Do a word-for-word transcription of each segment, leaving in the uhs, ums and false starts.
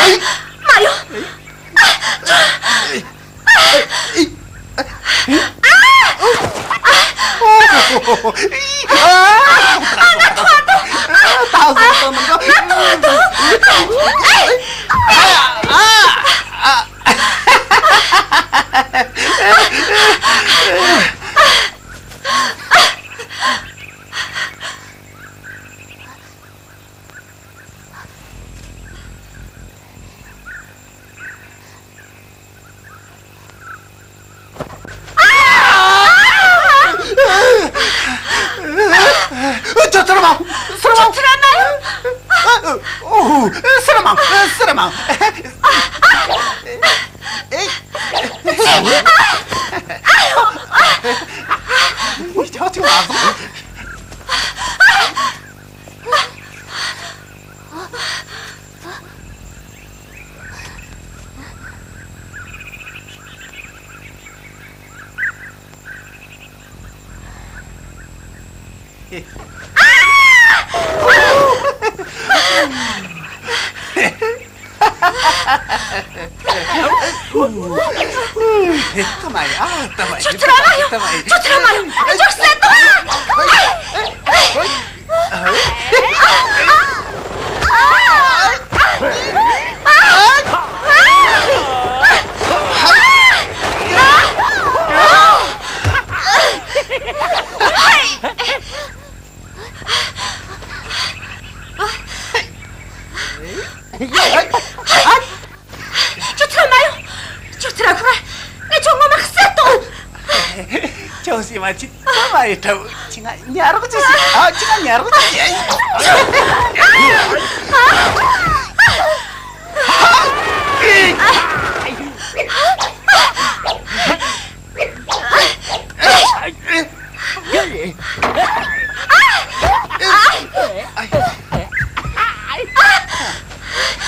མ་ཡོང་། ཁྱོད་ཚུར་མ། ཚུར་མ། ཁྱོད་ཚུར་མ། ཨོ། ཚུར་མ། ཚུར་མ། ཨེ། ཁྱོད་ཚུར་མ་སོང་། ཨ་མ་ཡ། ཨ་མ་ཡ། ཁྱོད་ཚུར་མ་ཡོང་། ཁྱོད་ཚུར་མ་ཡོང་། ཁྱོད་ཟེར་དང་། ཁྱོད་ཚུར་མ་ཡོང་། ཁྱོད་ཚུར་ཁོ། ངས་ཁྱོད་ངོ་མ་བསད་དང་། ཁྱོད་སེམས་མ་ཆེ། ཨ་མ་ཡི་ཁྲ་བོ། ཁྱོས་ང་ཉར་རོགས་ཅིག་བྱོས། ཨ། ཁྱོས་ང་ཉར་རོགས་ཅིག་བྱོས།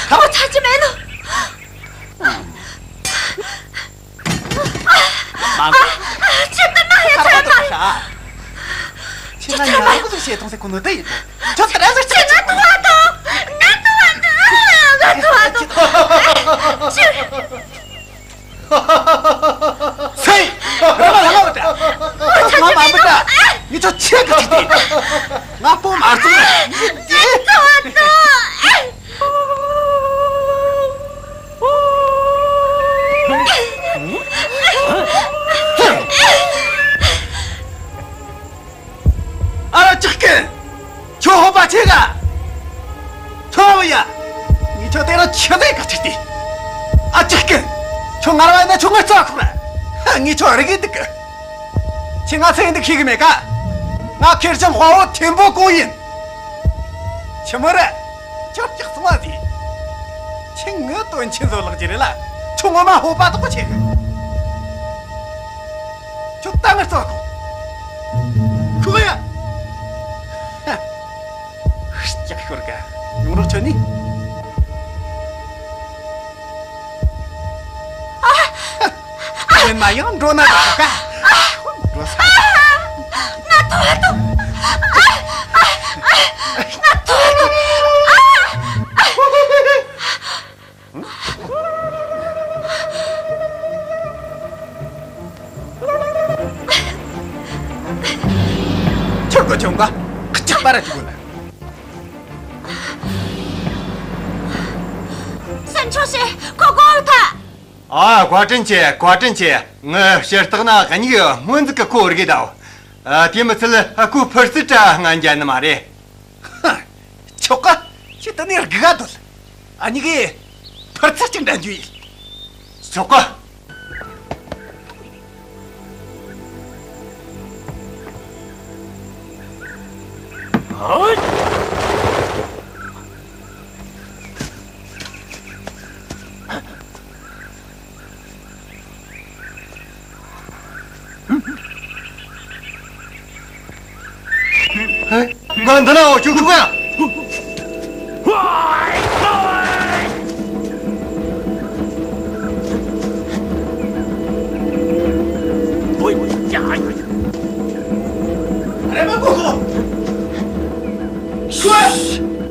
ཁོ་ཚར་གྱི་མེད་ནོ། མ། ཁྱོད་དེ་མ་ཡེ་ཚར་མ། ཁྱོད་ང་ཉར་རོགས་ཅིག་བྱེད་དང་ཟེར་གོ་ནོ་དེ་ཡིན། ཁྱོད་དེ་ར་ཟེར། ཁྱོད་ང་ཐུག་བ་དང་། ང་ཐུག་བ་དང་། ང་ཐུག་བ་དང་། ཁྱོད། སེ། ར་མ་ལ་ལ་བ་ད། ང་མ་མི་ད། ངས་ཁྱོད་ཆེ་གི་ཆེ་དེ། ང་པོ་མ་བཙོང་། ངས་དེ། ཨ་ར་ཅག་གི། ཁྱོད་ཧོ་པ་ཆེ་ག་ཁྱོད་ཡ། ངས་ཁྱོད་དེ་ར་ཆི་ཟེར་ག་ཆི་དེ། ཨ་ཅག་གི། ཁྱོད་ངར་བ་ན་ཁྱོད་ངར་ཙ་ཁུག་ར། ངས་ཁྱོད་རིག་གི་འདུག་གི། ཁྱོས་ང་ཚེ་འདི་ཤེས་གི་མེད་ཀ། ང་ཁེར་རྐྱང་དཔའ་བོ་ཐེན་པོ་ཀོ་ཡིན། ཆི་མོ་རེད། ཁྱོད་སྐྱག་གཙང་མ་ཟིག། ཁྱོས་ངའི་དོན་ཆེན་བཟོ་ལག་ཅི་རེད་ལ། ཁྱོད་ངོ་མ་ཧོ་པ་དོག་པོ་ཆེ་གི། ཁྱོད་ད་ངར་ཙ་ཁུག་ཁུག་ཡ། སྐྱག་ཤོར་ག་ཡོང་རོགས་ཁྱོད་ནི། ཨ། ཨ། ཨ། ཡིན་ན་ཡང་འགྲོ་ན་འགྲོ་ག་འགྲོ་ས། ང་ཐོ་བ་དང་། ཨ། ཨ། ཨ། ང་ཐོ་བ་དང་། ཨ། ཨ། ཁྱོད་གོ་ཆུང་ག་ཁ་ཅིག་པ་ར་ཅིག་གོ་ན། སེམས་ཆུང་བྱོས། ཁོ་གོ་ཐལ། ཨ། བཀའ་དྲིན་ཆེ། བཀའ་དྲིན་ཆེ། ངའི་ཕྱིར་བཏགས་ན་གཉིས་སྔོན་ཟིག་གི་ཁོ་རིག་གི་ད། ཨ། དེ་མི་ཚད་ཁོ་ཕུར་ཚུགས་དྲ་ང་འཇལ་ནི་མ་རེད། ཧ། ཆོག་ག་ཁྱོས་དེ་ནས་སྒུག་ག་སྡོད། ཨ་ནི་གི་ཕུར་ཚུགས་ཅིག་འདྲ་འཇུ་ཡིན། ཆོག་ག་ང་འདི་ན་འོ་ཅུག་ཅུག་ཡ།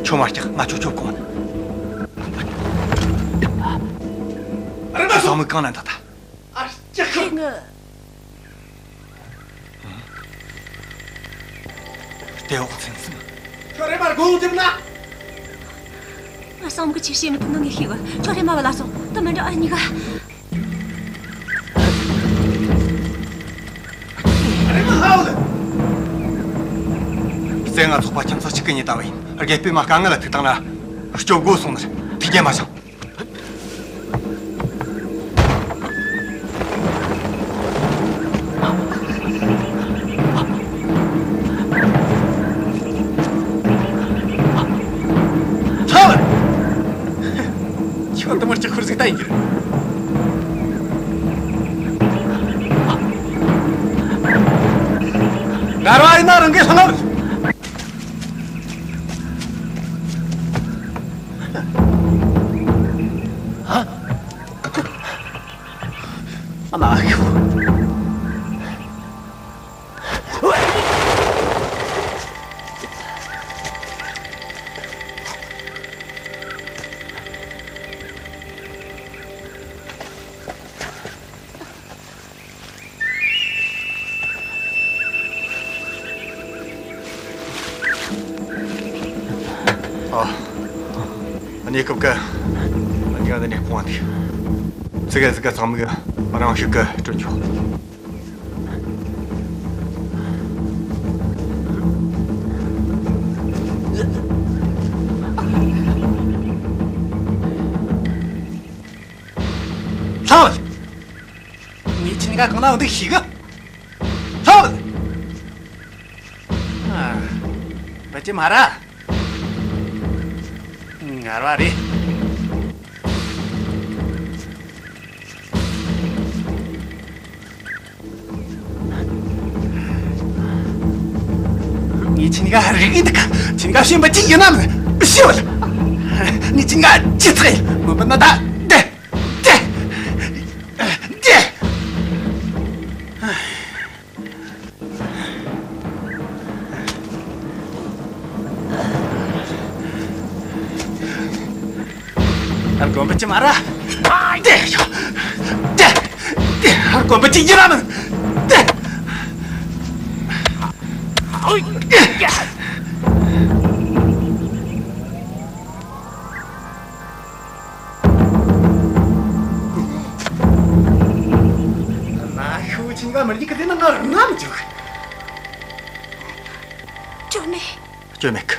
ཁྱོད་མ་སྐྲག་ང་ཆོ་ཆོ་གོ་ན། མིག་གང་ན་འདུག་ད། ཨ་ཅག་ཁྱེད་ངི། ལྟེ་འོག་ཚིམ་སོང་། ཁྱོད་རེམ་མ་སྒོ་འཛིན་ན། ང་བསམ་གི་ཆི་བྱེད་མི་ཐུབ་ནོ་ངས་ཤེས་གི། ཁྱོད་རེམ་མ་བུད་ལ་སོང་། དེ་མིན་འགྲོ་ཨ་གཉིས་ཀ། རེམ་མ་ཧ་བུད། རྩེ་ལྔ་ཚོགས་པ་ཁྱིམ་ཚང་གཅིག་གི་ཉེ་ལྟ་བུ་ཡིན། དགེ་སྤུན་མ་དཀའ་ངལ་ལ་ཐུག་བཏང་ན་སྐྱོབ་དགོས་སོང་ནི་རེད། ཐུགས་རྒྱལ་མ་བཞེངས། ཁྱོད་དེ་མོ་ཅིག་ཁུར་ཟིག་ལྟ་ཡིན་གྱི། ངར་བ་ཡིན་ན་རང་གིས་ལྷང་ངམ། ཨ་མ་ཁྱོད། ཨ། གནས་སྐབས་ཀྱི་གཉིས་ཀ་འདི་ནས་སྤོང་བ་འདུག་ཙི་གེ་ཙི་གེ་ཚང་མས་རང་ཤུགས་ཀྱིས་སྤྲོད་ཆོག་ལྷ་བལ། ངས་ཁྱེད་གཉིས་ཀ་གང་ན་འདུག་ཤེས་གི། ལྷ་བལ། ཨ། བུ་ཅི་མ་ར། ངར་བ་རེད། ངས་ཁྱེད་གཉིས་ཀ་རིག་གི་འདུག་ཁྱེད་གཉིས་ཀ་ཤེས་པ་ཅི་ཡིན་ནམ་ཤེས་བལ། ངས་ཁྱེད་གཉིས་ཀ་ཅི་ཚེ་མི་འབུད་ན་ད་དེ་དེ་དེ། ཨ། དགོན་པ་ཅི་མ་ར། དེ་ཡོ། དེ་དེ། ཨ། དགོན་པ་ཅི་ཡིན་ར་མིན། དེ། ཨོ། ན་ཤུ་ཆིང་ག་མི་རྒྱུག་གི་དེ་ན་ང་རང་ན་མི་འཇུག་སྐྱོན་མེད། སྐྱོན་མེད་གི།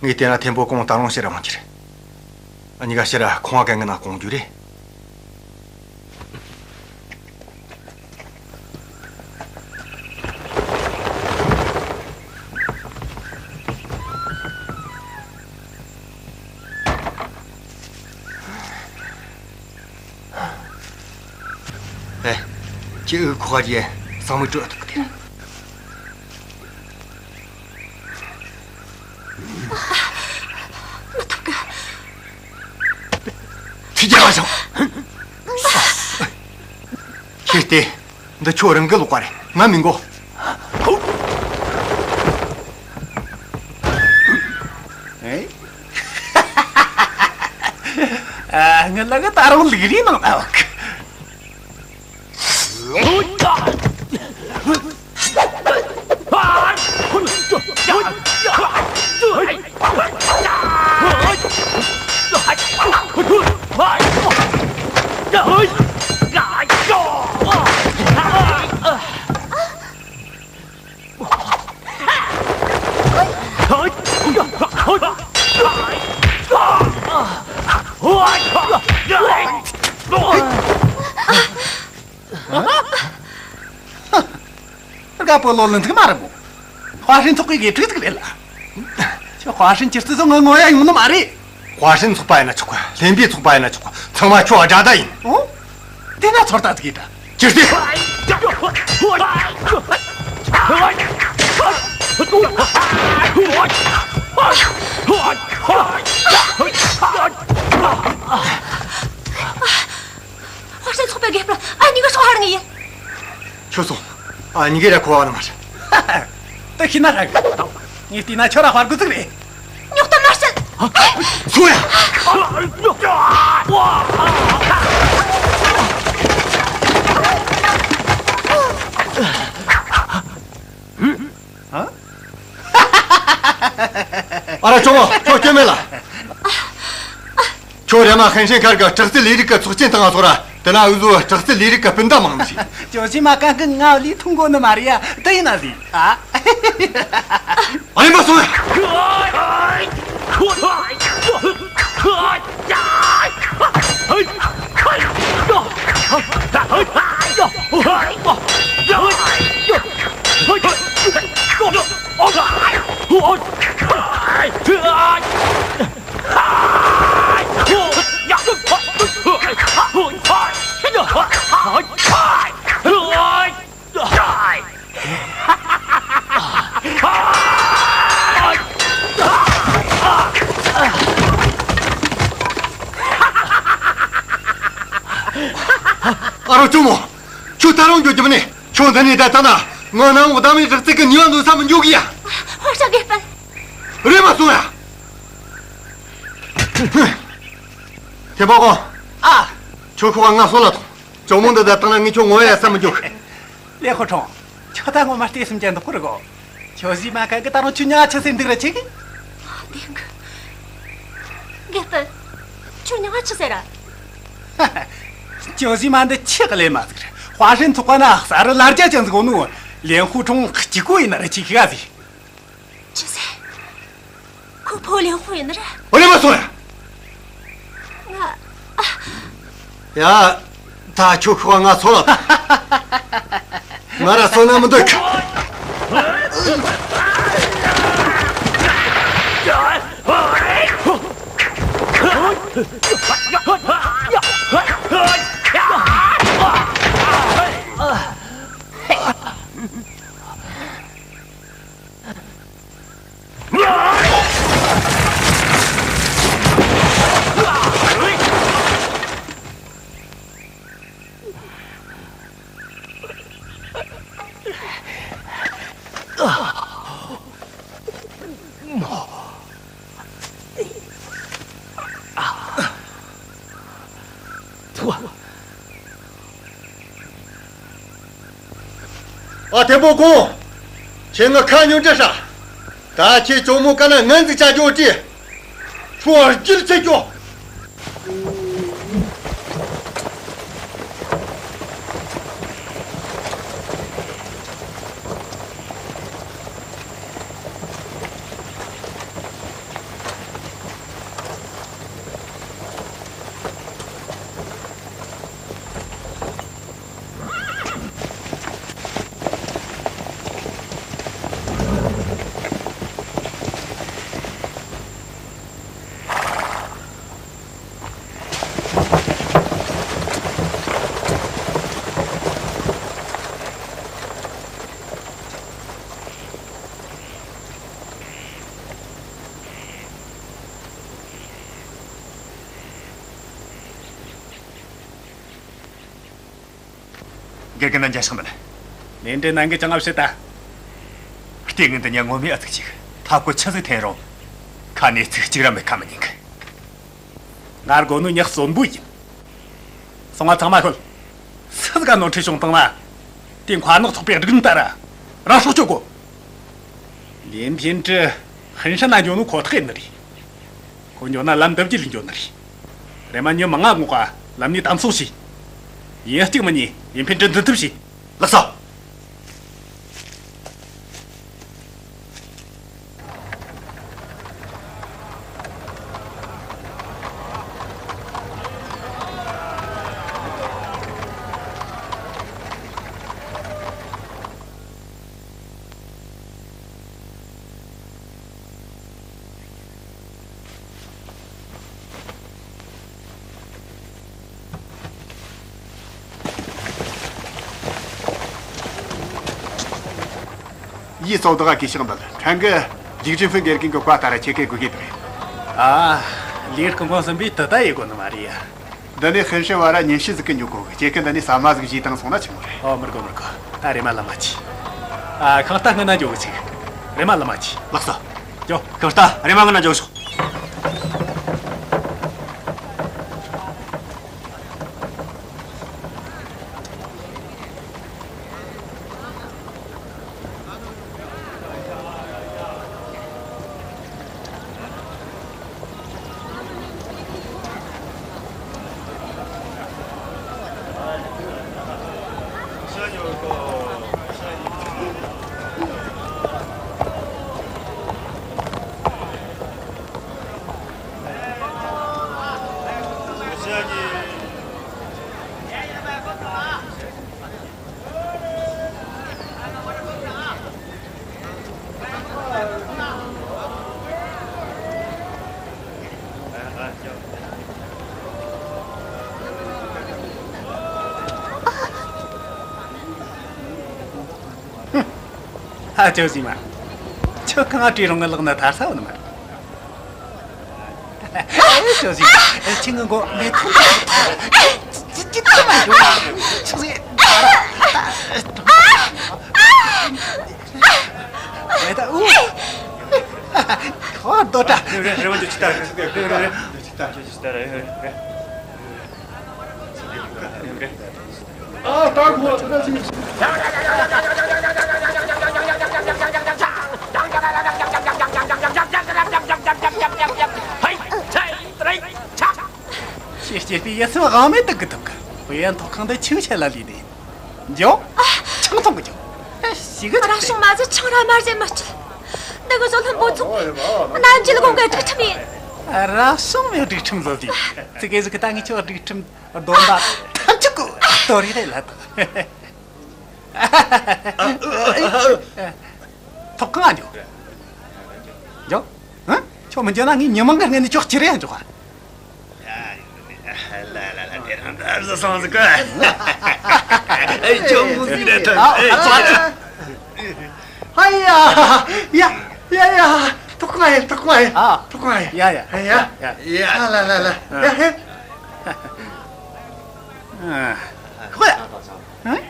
ངས་བལྟས་ན་ཐེན་པོ་ཀོང་ད་རུང་ཕྱིར་ར་འོང་རྒྱུ་རེད། གཉིས་ཀ་ཕྱིར་ར་ཁང་བ་གན་གི་ནང་སྐོང་རྒྱུ་རེད། ཨེ། ཁྱེད་འུ་ཁོ་ག་གི་ཟངས་མིག་དྲོད་ཐུག་གི་དེ། མི་ཐུབ་གི། ཐུགས་རྒྱལ་བ་བཞེངས། ཁྱེད་དེ། འདི་ཁྱོད་རང་གི་ལག་པ་རེད། ང་མི་འགོ། ཨེ། ཨ། ངི་ལ་གི་ད་རུང་ལུག་རིགས་ནང་ན་བ་གི། རྒད་པོ་བློ་ལ་འཛིན་མ་རེད་མོ། ཧྭ་ཧྲན་ཚོགས་པའི་དགེ་ཕྲུག་ཟིག་རེད་ལ། ཁྱོད་ཧྭ་ཧྲན་ཅི་རྩི་བཟོ་ངོ་ངོ་ཡ་ཡོང་ནི་མ་རེད། ཧྭ་ཧྲན་ཚོགས་པ་ཡིན་ན་ཆོག་གི། ལྷན་པའི་ཚོགས་པ་ཡིན་ན་ཆོག་གི། ཚང་མ་ཁྱོད་དགྲ་ཟླ་ཡིན། ཨོ། དེ་ན་ཚོར་ལྟ་ཟིག་ཡིན་ད། ཅི་སྟེ། ཧྭ་ཧྲན་ཚོགས་པའི་དགེ་སྤུན་ཨ་གཉིས་ཀ་སོང་ཧར་ངེས་ཡིན། ཁྱོད་སོང་། ཨ་གཉིས་ཀ་ར་ཁོ་བ་ན་མ་རེད། ད་ཤི་ན་ར་གི། ངས་བལྟས་ན་ཁྱོད་ར་དཔའ་རྒོད་ཟིག་རེད། རྙོག་གཏམ་མ་བཤད། སོང་ཡ། ཨ་རོ་ཇོ་མོ། ཁྱོད་སྐྱོན་མེད་ལ། ཁྱོད་རེམ་མ་ཧན་ཧྲན་མཁར་གི་དྲག་རྩལ་ལས་རིགས་ཀྱི་ཚོགས་ཆེན་སྟེང་ང་ཚོར་ར། དེ་ན་འུ་ཚོའི་དྲག་རྩལ་ལས་རིགས་ཀྱི་སྤུན་ཟླ་མང་ནི་ཞིག་ཇོ་ཞི་མ་གང་གི་ངའི་ལུས་ཐུང་གོ་ནི་མ་རེད་ཡ། དེ་ཡིན་ན་ཟིག་ཨ། ཨ་ཡིན་པ་སོང་ཡ། ཨ་རོ་ཇོ་མོ། ཁྱོད་ད་རུང་འགྱོ་རྒྱུ་མིན་ནས། ཁྱོད་འདི་ནས་བསྡད་བཏང་ན། ངའི་གནམ་འོག་བདག་མེད་དྲག་རྩལ་གྱི་ནུས་པ་འདོན་ས་མི་འགྱོ་གི་ཡ། ཧོར་ཤ་དགེ་སྤུན། རེམ་མ་སོང་ཡ། ཐེ་པོ་ཀོང་། ཨ། ཁྱོད་ཁོ་པ་ང་སོད་ལ་ཐོངས། ཇོ་མོ་འདི་བསྡད་བཏང་ན་ངས་ཁྱོད་ངོ་ཡ་ས་མི་འགྱོ་གི། ལེན་ཧུ་ཁྲུང་། ཁྱོད་ད་ངོ་མ་བལྟས་སེམས་ཅན་འདུག་གོ་ར་གོ། ཇོ་ཞི་མ་གང་གི་ད་རུང་ཁྱོད་མྱིང་ང་ཆི་ཟེར་འདུག་ར་ཅིག་དེ་གི། དགེ་སྤུན། ཁྱོད་མྱིང་ང་ཆི་ཟེར་ར། ཇོ་ཞི་མ་འདི་ཆི་གི་ལས་མ་ཟིག་རེད། ཧྭ་ཧྲན་ཚོགས་པ་ན་ས་རུ་ལར་རྒྱ་ཅན་ཟིག་ཡོད་ནོ། ལེན་ཧུ་ཁྲུང་གཅིག་པོ་ཡིན་ན་ར་ཅིག་ག་ཟིག་ཆི་ཟེར། ཁོ་ཕོ་ལེན་ཧུ་ཡིན་ནི་རེད། ཨོ་ལེ་མ་སོང་ཡ། ང་། ཡ། ད་ཁྱོད་ཤོག་ང་ཚོ་ལ། ང་ར་སོང་ན་མི་འདོད་གི། ཨ། ཐེ་པོ་ཀོང་། ཁྱེད་ངའི་ཁ་ཉོན་དྲ་ཧྲ། ད་ཁྱེད་ཇོ་མོ་གན་ན་ངན་ཟིག་བྱ་རྒྱུ་དེ། ཁྱོད་རྒྱུད་ཆད་རྒྱུ། དགེ་རྒན་ན་མཇལ་ཕྱག་འབུལ། ལས་འབྲས་ནན་གི་ཅང་ཨ་བྱེད་ད། ལྟས་ངན་འདི་ཉ་ངོ་མས་ཨ་ཙིག་ཅིག་ཐབས་བཀོད་ཆི་ཟིག་འཐེན་རུང་། ཁ་ནས་ཚིག་གཅིག་ར་མི་ཁ་མི་ཉན་གི། ང་དགོས་ནོ་ཉག་གསོན་པོ་ཡིན། སོང་ང་ཚང་མ་ཤོད། སུ་ཟིག་ག་ནོར་འཁྲུལ་བྱུང་བཏང་ན། དེ་མཁར་ནག་ཚོགས་པའི་སྒྲིག་ལམ་ལྟར་ར་རང་སྲོག་གཅོད་དགོས། ལིན་ཕིན་ཀྲི་ཧིན་ཧྲན་ན་འགྱོ་ནོ་ཁོ་ཐག་ཡིན་ནི་རེད། ཁོ་འགྱོ་ན་ལམ་འདི་བརྒྱུད་ལས་འགྱོ་ནི་རེད། རེམ་མ་ཉི་མ་ལྔ་སྔོན་ལ་ལམ་ནས་དམ་སྲུང་བྱོས། ཡིན་གཅིག་མིན་གཉིས་ཡིན་ཕིན་ཀྲི་འཛིན་ཐུབ་བྱོས། ལགས་སོ། ཡིས་ཙོ་བདག་གིས་ཕྱག་འབུལ། ཕྲན་གྱིས་ལིག་ཅིན་ཧྥིན་དགེ་རྒན་གྱི་བཀའ་ལྟར་ཁྱེད་ཀྱིས་དགོས་གི་འདུག་ཨ། ལིའུ་སྐུ་ངོ་གསུམ་པོས་དེ་ལྟ་ཡེད་དགོས་ནི་མ་རེད་ཡ། འདི་ནས་ཧིན་ཧྲན་བར་ར་ཉིན་ཤས་ཟིག་གི་འགྱོ་དགོས་གི། ཁྱེད་ཀྱིས་འདི་ནས་ཟ་མ་ཟིག་བཞེས་བཏང་སོང་ན་ཆི་མོ་རེད། ཨོ། མི་དགོས་མི་དགོས། ད་རེམ་མ་ལམ་མ་ཆས། ཨ། ཤིང་རྟ་སྔོན་ན་འགྱོ་གི་ཆུགས། རེམ་མ་ལམ་མ་ཆས། ལགས་སོ། འགྱོ། ཤིང་རྟ་རེམ་མ་སྔོན་ན་འགྱོ་ཤོག་ཧ། ཅོ་ཟི་མ། ཁྱོད་གང་བྲོས་རུང་ངའི་ལག་ན་ཐར་ས་ཡོད་ནི་མ་རེད། ཨེ། ཅོ་ཟི་མ། ཨེ། ཁྱོད་ངའི་མགོ་མེ་ཐོན་ཐལ། ཅི་ཅི་ཅི་མ་ཡོང་། ཅོ་ཟི། ཨེ། ད། ཨུ། ཁོ་རྡོ་ཏྲ། རེ་རེ་རེ་བ་འཇོག་ཅི་ལྟར། རེ་རེ་རེ་འཇོག་ཅི་ལྟར། རེ་རེ་རེ། ཁྱེད་སྐྱེས་པའི་ཡིད་སེམས་དབང་མེད་དུ་གི་ཐུབ་གི། དཔེ་ཡང་ཐོག་ཁང་དུ་ཆང་ཆད་ལ་ལུས་ནས། འཇོག་ཆང་འཐུང་གི་འཇོག་ཞིག་གི་རང་བྱུང་མ་ཟད་ཆང་ར་མར་ཟད་མི་སྤྱོད། འདི་གི་བཟོ་ལྷུན་པོ་ཚོགས་རྣམ་རྒྱལ་གོང་གི་སྒྲིག་ཁྲིམས་ཡིན། རང་བྱུང་མའི་སྒྲིག་ཁྲིམས་བཟོ་དུས་ཙི་གེ་ཟིག་གི་ད་ངས་ཁྱོད་སྒྲིག་ཁྲིམས་སྡོམ་པ་ཐམས་ཅད་གོ་དོ་རི་རེད་ལ་དང་། ཐོག་ཁང་ང་འཇོག་འཇོག་ཨ། ཁྱོད་མི་འཇོག་ན་ངས་ཉི་མ་འགའ་སྔོན་ནས་ཁྱོད་ཁྱེར་ཡ་འཇོག་ཨ། ལ་ལ་ལ། དེ་རིང་འདྲ་བཟོ་སོང་ཟིག་ག་ཨེ། ཅོ་མོ་ཟིག་རེད་ཐོན། ཨེ། ཅོ། ཨ་ཡ་ཡ་ཡ་ཡ། ཐོག་ཁང་ཡིན། ཐོག་ཁང་ཡིན། ཨ། ཐོག་ཁང་ཡིན། ཡ་ཡ་ཡ་ཡ། ཡ་ལ་ལ་ལ། ཡ་ཧེ། ཨ། ཧོ་ཡ། ཨ། ཨེ།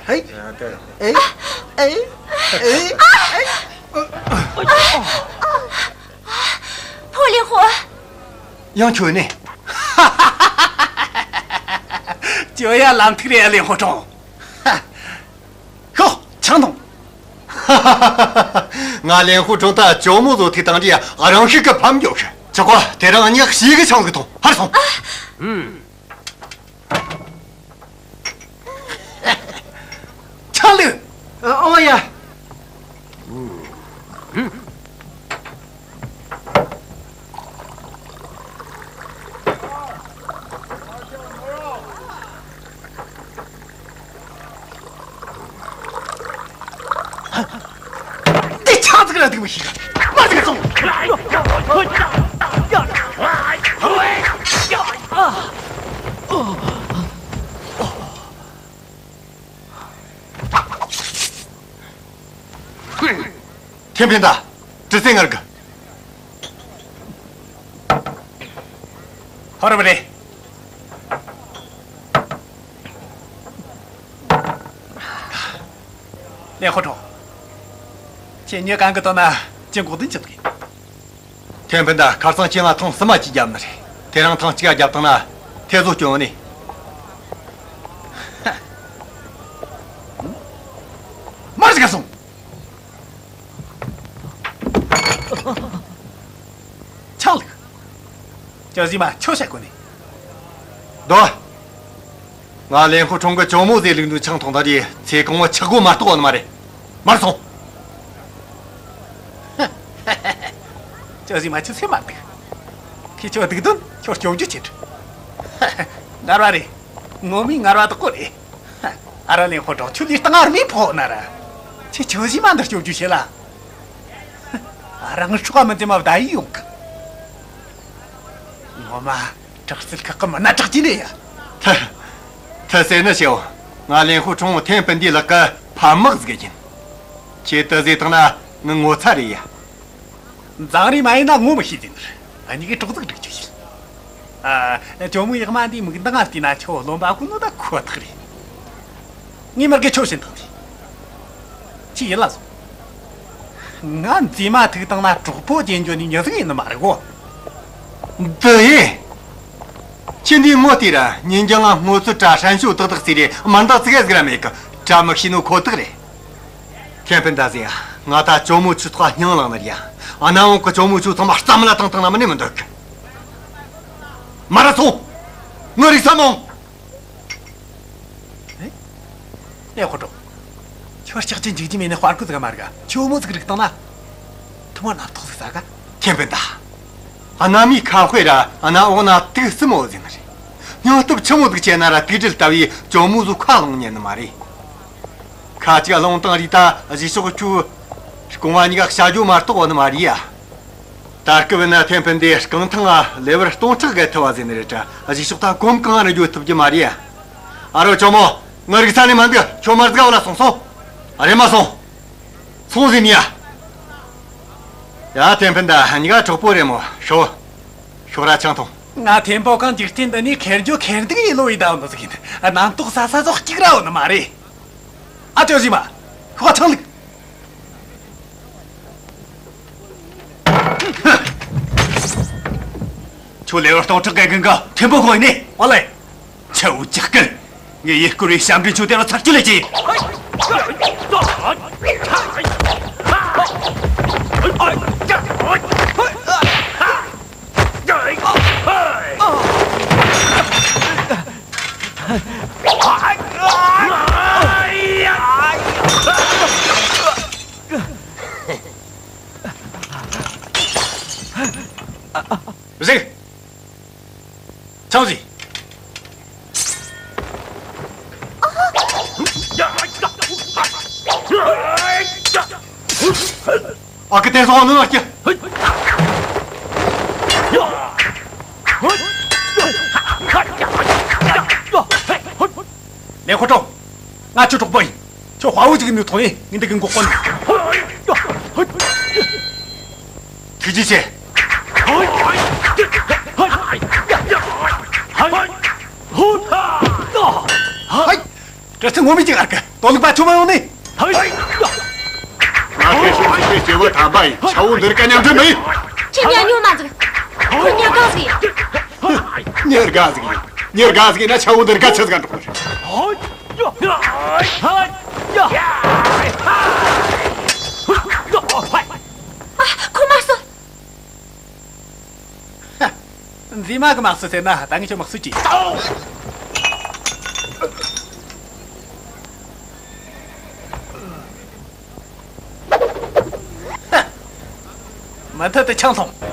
ཨེ། ཨེ། ཨེ། ཨེ། ཨེ། ཨེ། ཕོ་ལེན་ཧོ། ཡང་ཁྱོད་ནི། ཅོ་ཡ་ལམ་ཐིག་རེད། ལེན་ཧོ་ཁྲོང་། ཤོག་ཆང་འཐུང་། ང་ལེན་ཧོ་ཁྲོང་ད་ཅོ་མོ་བཟོ་ཐིག་དང་འདྲ་རང་ཤུགས་ཀྱིས་ཕམ་འཇོག་ཤི། ཆོག་གོ། དེ་རིང་ཉག་ཞིག་གི་ཆང་ཟིག་འཐུང་། ཧར་སོང་། ཆང་ལུག་ཨ། ཨོ་ཡ། དེ་ཆང་ཟིག་ར་འདུག་མི་ཤེས་ག་མ་ཟིག་སོང་། ཐེན་ཕིན་ད། དྲི་ཟའི་ངར་གི། ཧོ་ར་བ་རེ། ལེན་ཧོ་ཁྲོང་། ཁྱེད་ཉོ་གང་གི་དོན་ན་ཅི་འགོག་དོན་ཅི་ཐུག་ཡིན། ཐེན་ཕིན་ད་ཁ་སང་ཁྱེད་ང་ཐེངས་གསུམ་མ་གཅིག་བརྒྱབ་ནི་རེད། དེ་རིང་ཐེངས་གཅིག་བརྒྱབ་བཏང་ན་ཐེ་བཟོ་སྐྱོན་ནི། མར་ཟིག་ག་སོང་། ཆང་ལུག་ཅོ་ཟི་མ་ཁྱོད་བཤད་གོ་ནི། དོ། ང་ལེན་ཧོ་ཁྲོང་གི་ཅོ་མོ་ཟེ་ལུག་འདུག་ཆང་འཐུང་ད་དེ་ཚེ་གང་བོ་ཆག་སྒོ་མ་གཏོགས་ཡོད་ནི་མ་རེད། མར་སོང་། ཅོ་ཟི་མ་ཁྱོད་སེམས་མ་སྡུག་ཁྱེད་ཁྱོད་སྡུག་དོན་ཁྱོད་སྐྱོབ་རྒྱུ་ཆེད། ངར་བ་རེད། ངོ་མའི་ངར་བ་དག་གོ་རེད། ཨ་ར་ལེན་ཧོ་ཁྲོང་ཁྱོད་ལས་སྟངས་ཨར་མའི་ཕོག་ན་ར། ཁྱེད་ཅོ་ཟི་མ་འདི་སྐྱོབ་རྒྱུ་བྱེད་ལ། རང་སྲོག་མི་འཛེམ་མ་བདའ་ཡི་ཡོང་གི། ངོ་མ་དྲག་རྩལ་ཁག་གི་མི་སྣ་དྲག་ཅིག་རེད་ཡ། ཐ། ཐ་ཟེར་ནི་ཤེའོ། ང་ལེན་ཧུ་ཁྲུང་ཐེན་སྤུན་ཟླའི་ལག་གི་ཕམ་དམག་ཟིག་ཡིན། ཁྱེད་དེ་ཟེར་བཏང་ན་ངའི་ངོ་ཚ་རེད་ཡ། མཛངས་རེ་མ་ཡིན་ན་ངོ་མི་ཤེས་ཟེར་ནི་རེད། གཉིས་ཀས་གྲོགས་ཟིག་སྒྲིག་རྒྱུ་ཡིན། ཨ། ཇོ་མོ་ཡག་མ་འདིའི་མིག་མདངས་ལ་བལྟས་ན་ཁྱོད་རློན་པ་ཁོ་ནོ་ད་ཁོ་ཐག་རེད། ངས་མར་གི་ཁྱོད་བྱིན་བཏང་དེ། ཁྱོས་ཡིད་ལ་ཟུངས། ང་མཛེས་མ་ཐུག་བཏང་ན་གྲོགས་པོ་རྒྱན་འཇོག་ནི་མྱི་ཟིག་ཡིན་ནི་མ་རེད་གོ། འདི་ཡིན། ཁྱེད་འདིའི་ངོ་བལྟས་ར་ཉིན་རྒྱང་ང་སྔོ་ཚོད་དྲ་ཧྲན་ཤོ་ཏག་ཏག་ཟེར་རེ་མི་འདང་ཙི་གེ་ཟིག་ར་མེད་གི། དྲ་མི་ཤེས་ནོ་ཁོ་ཐག་རེད། ཐེན་སྤུན་ཟླ་ཟེར་ཡ། ང་ད་ཇོ་མོ་ཁྱོའི་ཐོག་སྙིང་ལངས་ནི་རེད་ཡ། གནམ་འོག་གི་ཇོ་མོ་ཁྱོད་ཚང་མ་རྩ་མེད་ལ་བཏང་བཏང་ན་མིན་ནི་མི་འདོད་གི། མར་ར་སོང་། ངའི་རིག་ས་མོ། ཨེ། ལེ་ཧོ་ཀྲོ། ཁྱོད་ལྕགས་ཀྱི་འཇིགས་རྒྱུ་མེད་ནས་དཔའ་རྒོད་ཟིག་མ་རེད་ག་ཁྱོད་མོ་ཟིག་རིག་བཏང་ན། ཐུ་མ་ནག་ཐོག་ཟིག་ཟ་ག་ཐེན་པན་ད། གནའ་མིའི་ཁ་དཔེ་ར་གནའ་འོག་ན་དུག་གསུམ་ཡོད་ཟེར་ནི་རེད། སྙིང་སྟོབས་ཆི་མོ་ཟིག་ཆེ་ན་ར་དུག་སྦྲུལ་ལྟ་བུའི་ཇོ་མོ་ཟིག་ཁ་ལོང་ཉན་ནི་མ་རེད། ཁ་ཅིག་ལུང་དང་རི་ད་གཞིས་ཕྱོགས་ཁྱོད་རྐང་བ་གཉིས་ཀ་བྱ་རྒྱུ་མ་གཏོགས་ཡོད་ནི་མ་རེད་ཡ། ད་སྐབས་ན་ཐེན་ཕན་དེ་རྐང་ཐང་ལེ་བར་སྟོང་ཕྲག་བརྒལ་ཐུབ་བ་ཟེར་ནི་རེད་དྲ། གཞིས་ཕྱོགས་ད་གོམ་གང་ར་འགྱོ་ཐུབ་རྒྱུ་མ་རེད་ཡ། ཨ་རོ་ཇོ་མོ། ངའི་རིག་ས་ནས་མ་འདུག་ཁྱོད་མར་ཟིག་བ་ལ་སོང་སོང་། ཨ་རེ་མ་སོང་། སོང་ཟིན་ཡ། ཡ་ཐེན་ཕན་ད་གཉིས་ཀ་གྲོགས་པོ་རེད་མོ། ཤོག་ཤོག་ར་ཆང་འཐུང་། ང་ཐེན་པོ་གང་འཇིག་རྟེན་འདི་ནས་ཁེར་རྒྱུ་ཁེར་འདུག་ཡིན་ལོ་ཡི་ད་འདི་ཟིག་ཡིན། རྣམ་རྟོག་ཟ་ས་ཟོག་གཅིག་ར་ཡོད་ནི་མ་རེད། ཨ་ཅོ་ཞི་མ། ཤོག་ཆང་ལུག་ཁྱོད་ལེ་བར་སྟོང་ཕྲག་གི་གང་ག་ཐེན་པོ་གང་ཡིན་ནི་ཨོ་ལེ། ཆ་འུ་ཅག་གི། ངས་ཡེ་སྐོར་བའི་ཞབས་འདྲེན་ཆུང་དེ་ལ་ཚར་གཅོད་ལས་ཀྱི། གཟིགས། ཆང་ཟིག་ཨ་ཁུ་དེ་སོང་ནུ་ལགས་ཀྱི། ལེ་ཁོ་ཀྲོ། ང་ཁྱོད་གྲོགས་པོ་ཡིན། ཁྱོད་དཔའ་བོ་ཅིག་གི་མིང་ཐོག་ནས་ངས་འདི་གི་འགོག་པ་ནི། ཐུགས་རྗེ་ཆེ། ཧོ་ཐ། ཧའི། གྲི་ཚིག་ངོ་མས་ཅིག་ཨར་ཀི་དོ་ལུག་པ་ཆུ་མ་ཡོང་ནི། ང་ཁེ་ཤུ་ཅིག་པའི་སྐྱེ་བོ་ཐམ་པ་ཡིན། ཆ་བོ་འདིར་ཀ་མཉམ་འདྲ་མེད། ཁྱེད་ཉན་ཉོ་མ་ཟིག་ཁོ་ཉན་གང་ཟིག་ཉེར་དགའ་ཟིག་ཡིན། ཉེར་དགའ་ཟིག་ཡིན་ན་ཆ་བོ་འདིར་ཀ་ཆི་ཟིག་འགྲོ་གི་རེད། ཨ། ཁོ་མ་གསོད། མཛེས་མ་གི་དམག་སྲིད་ཟེར་ན་ད་ངས་ཁྱོད་དམག་སྲིད་ཀྱིས། མུ་མཐུད་དུ་ཆང་འཐུང་།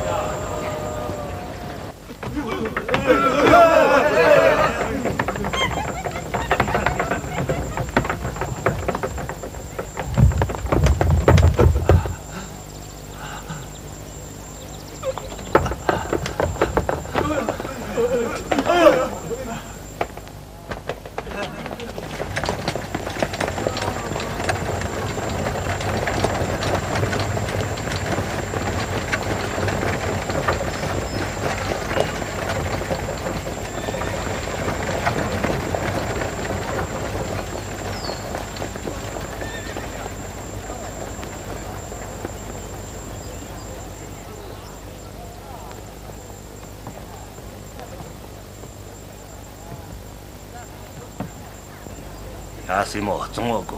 ཡ་སྲས་མོ་བཙོང་བ་གོ།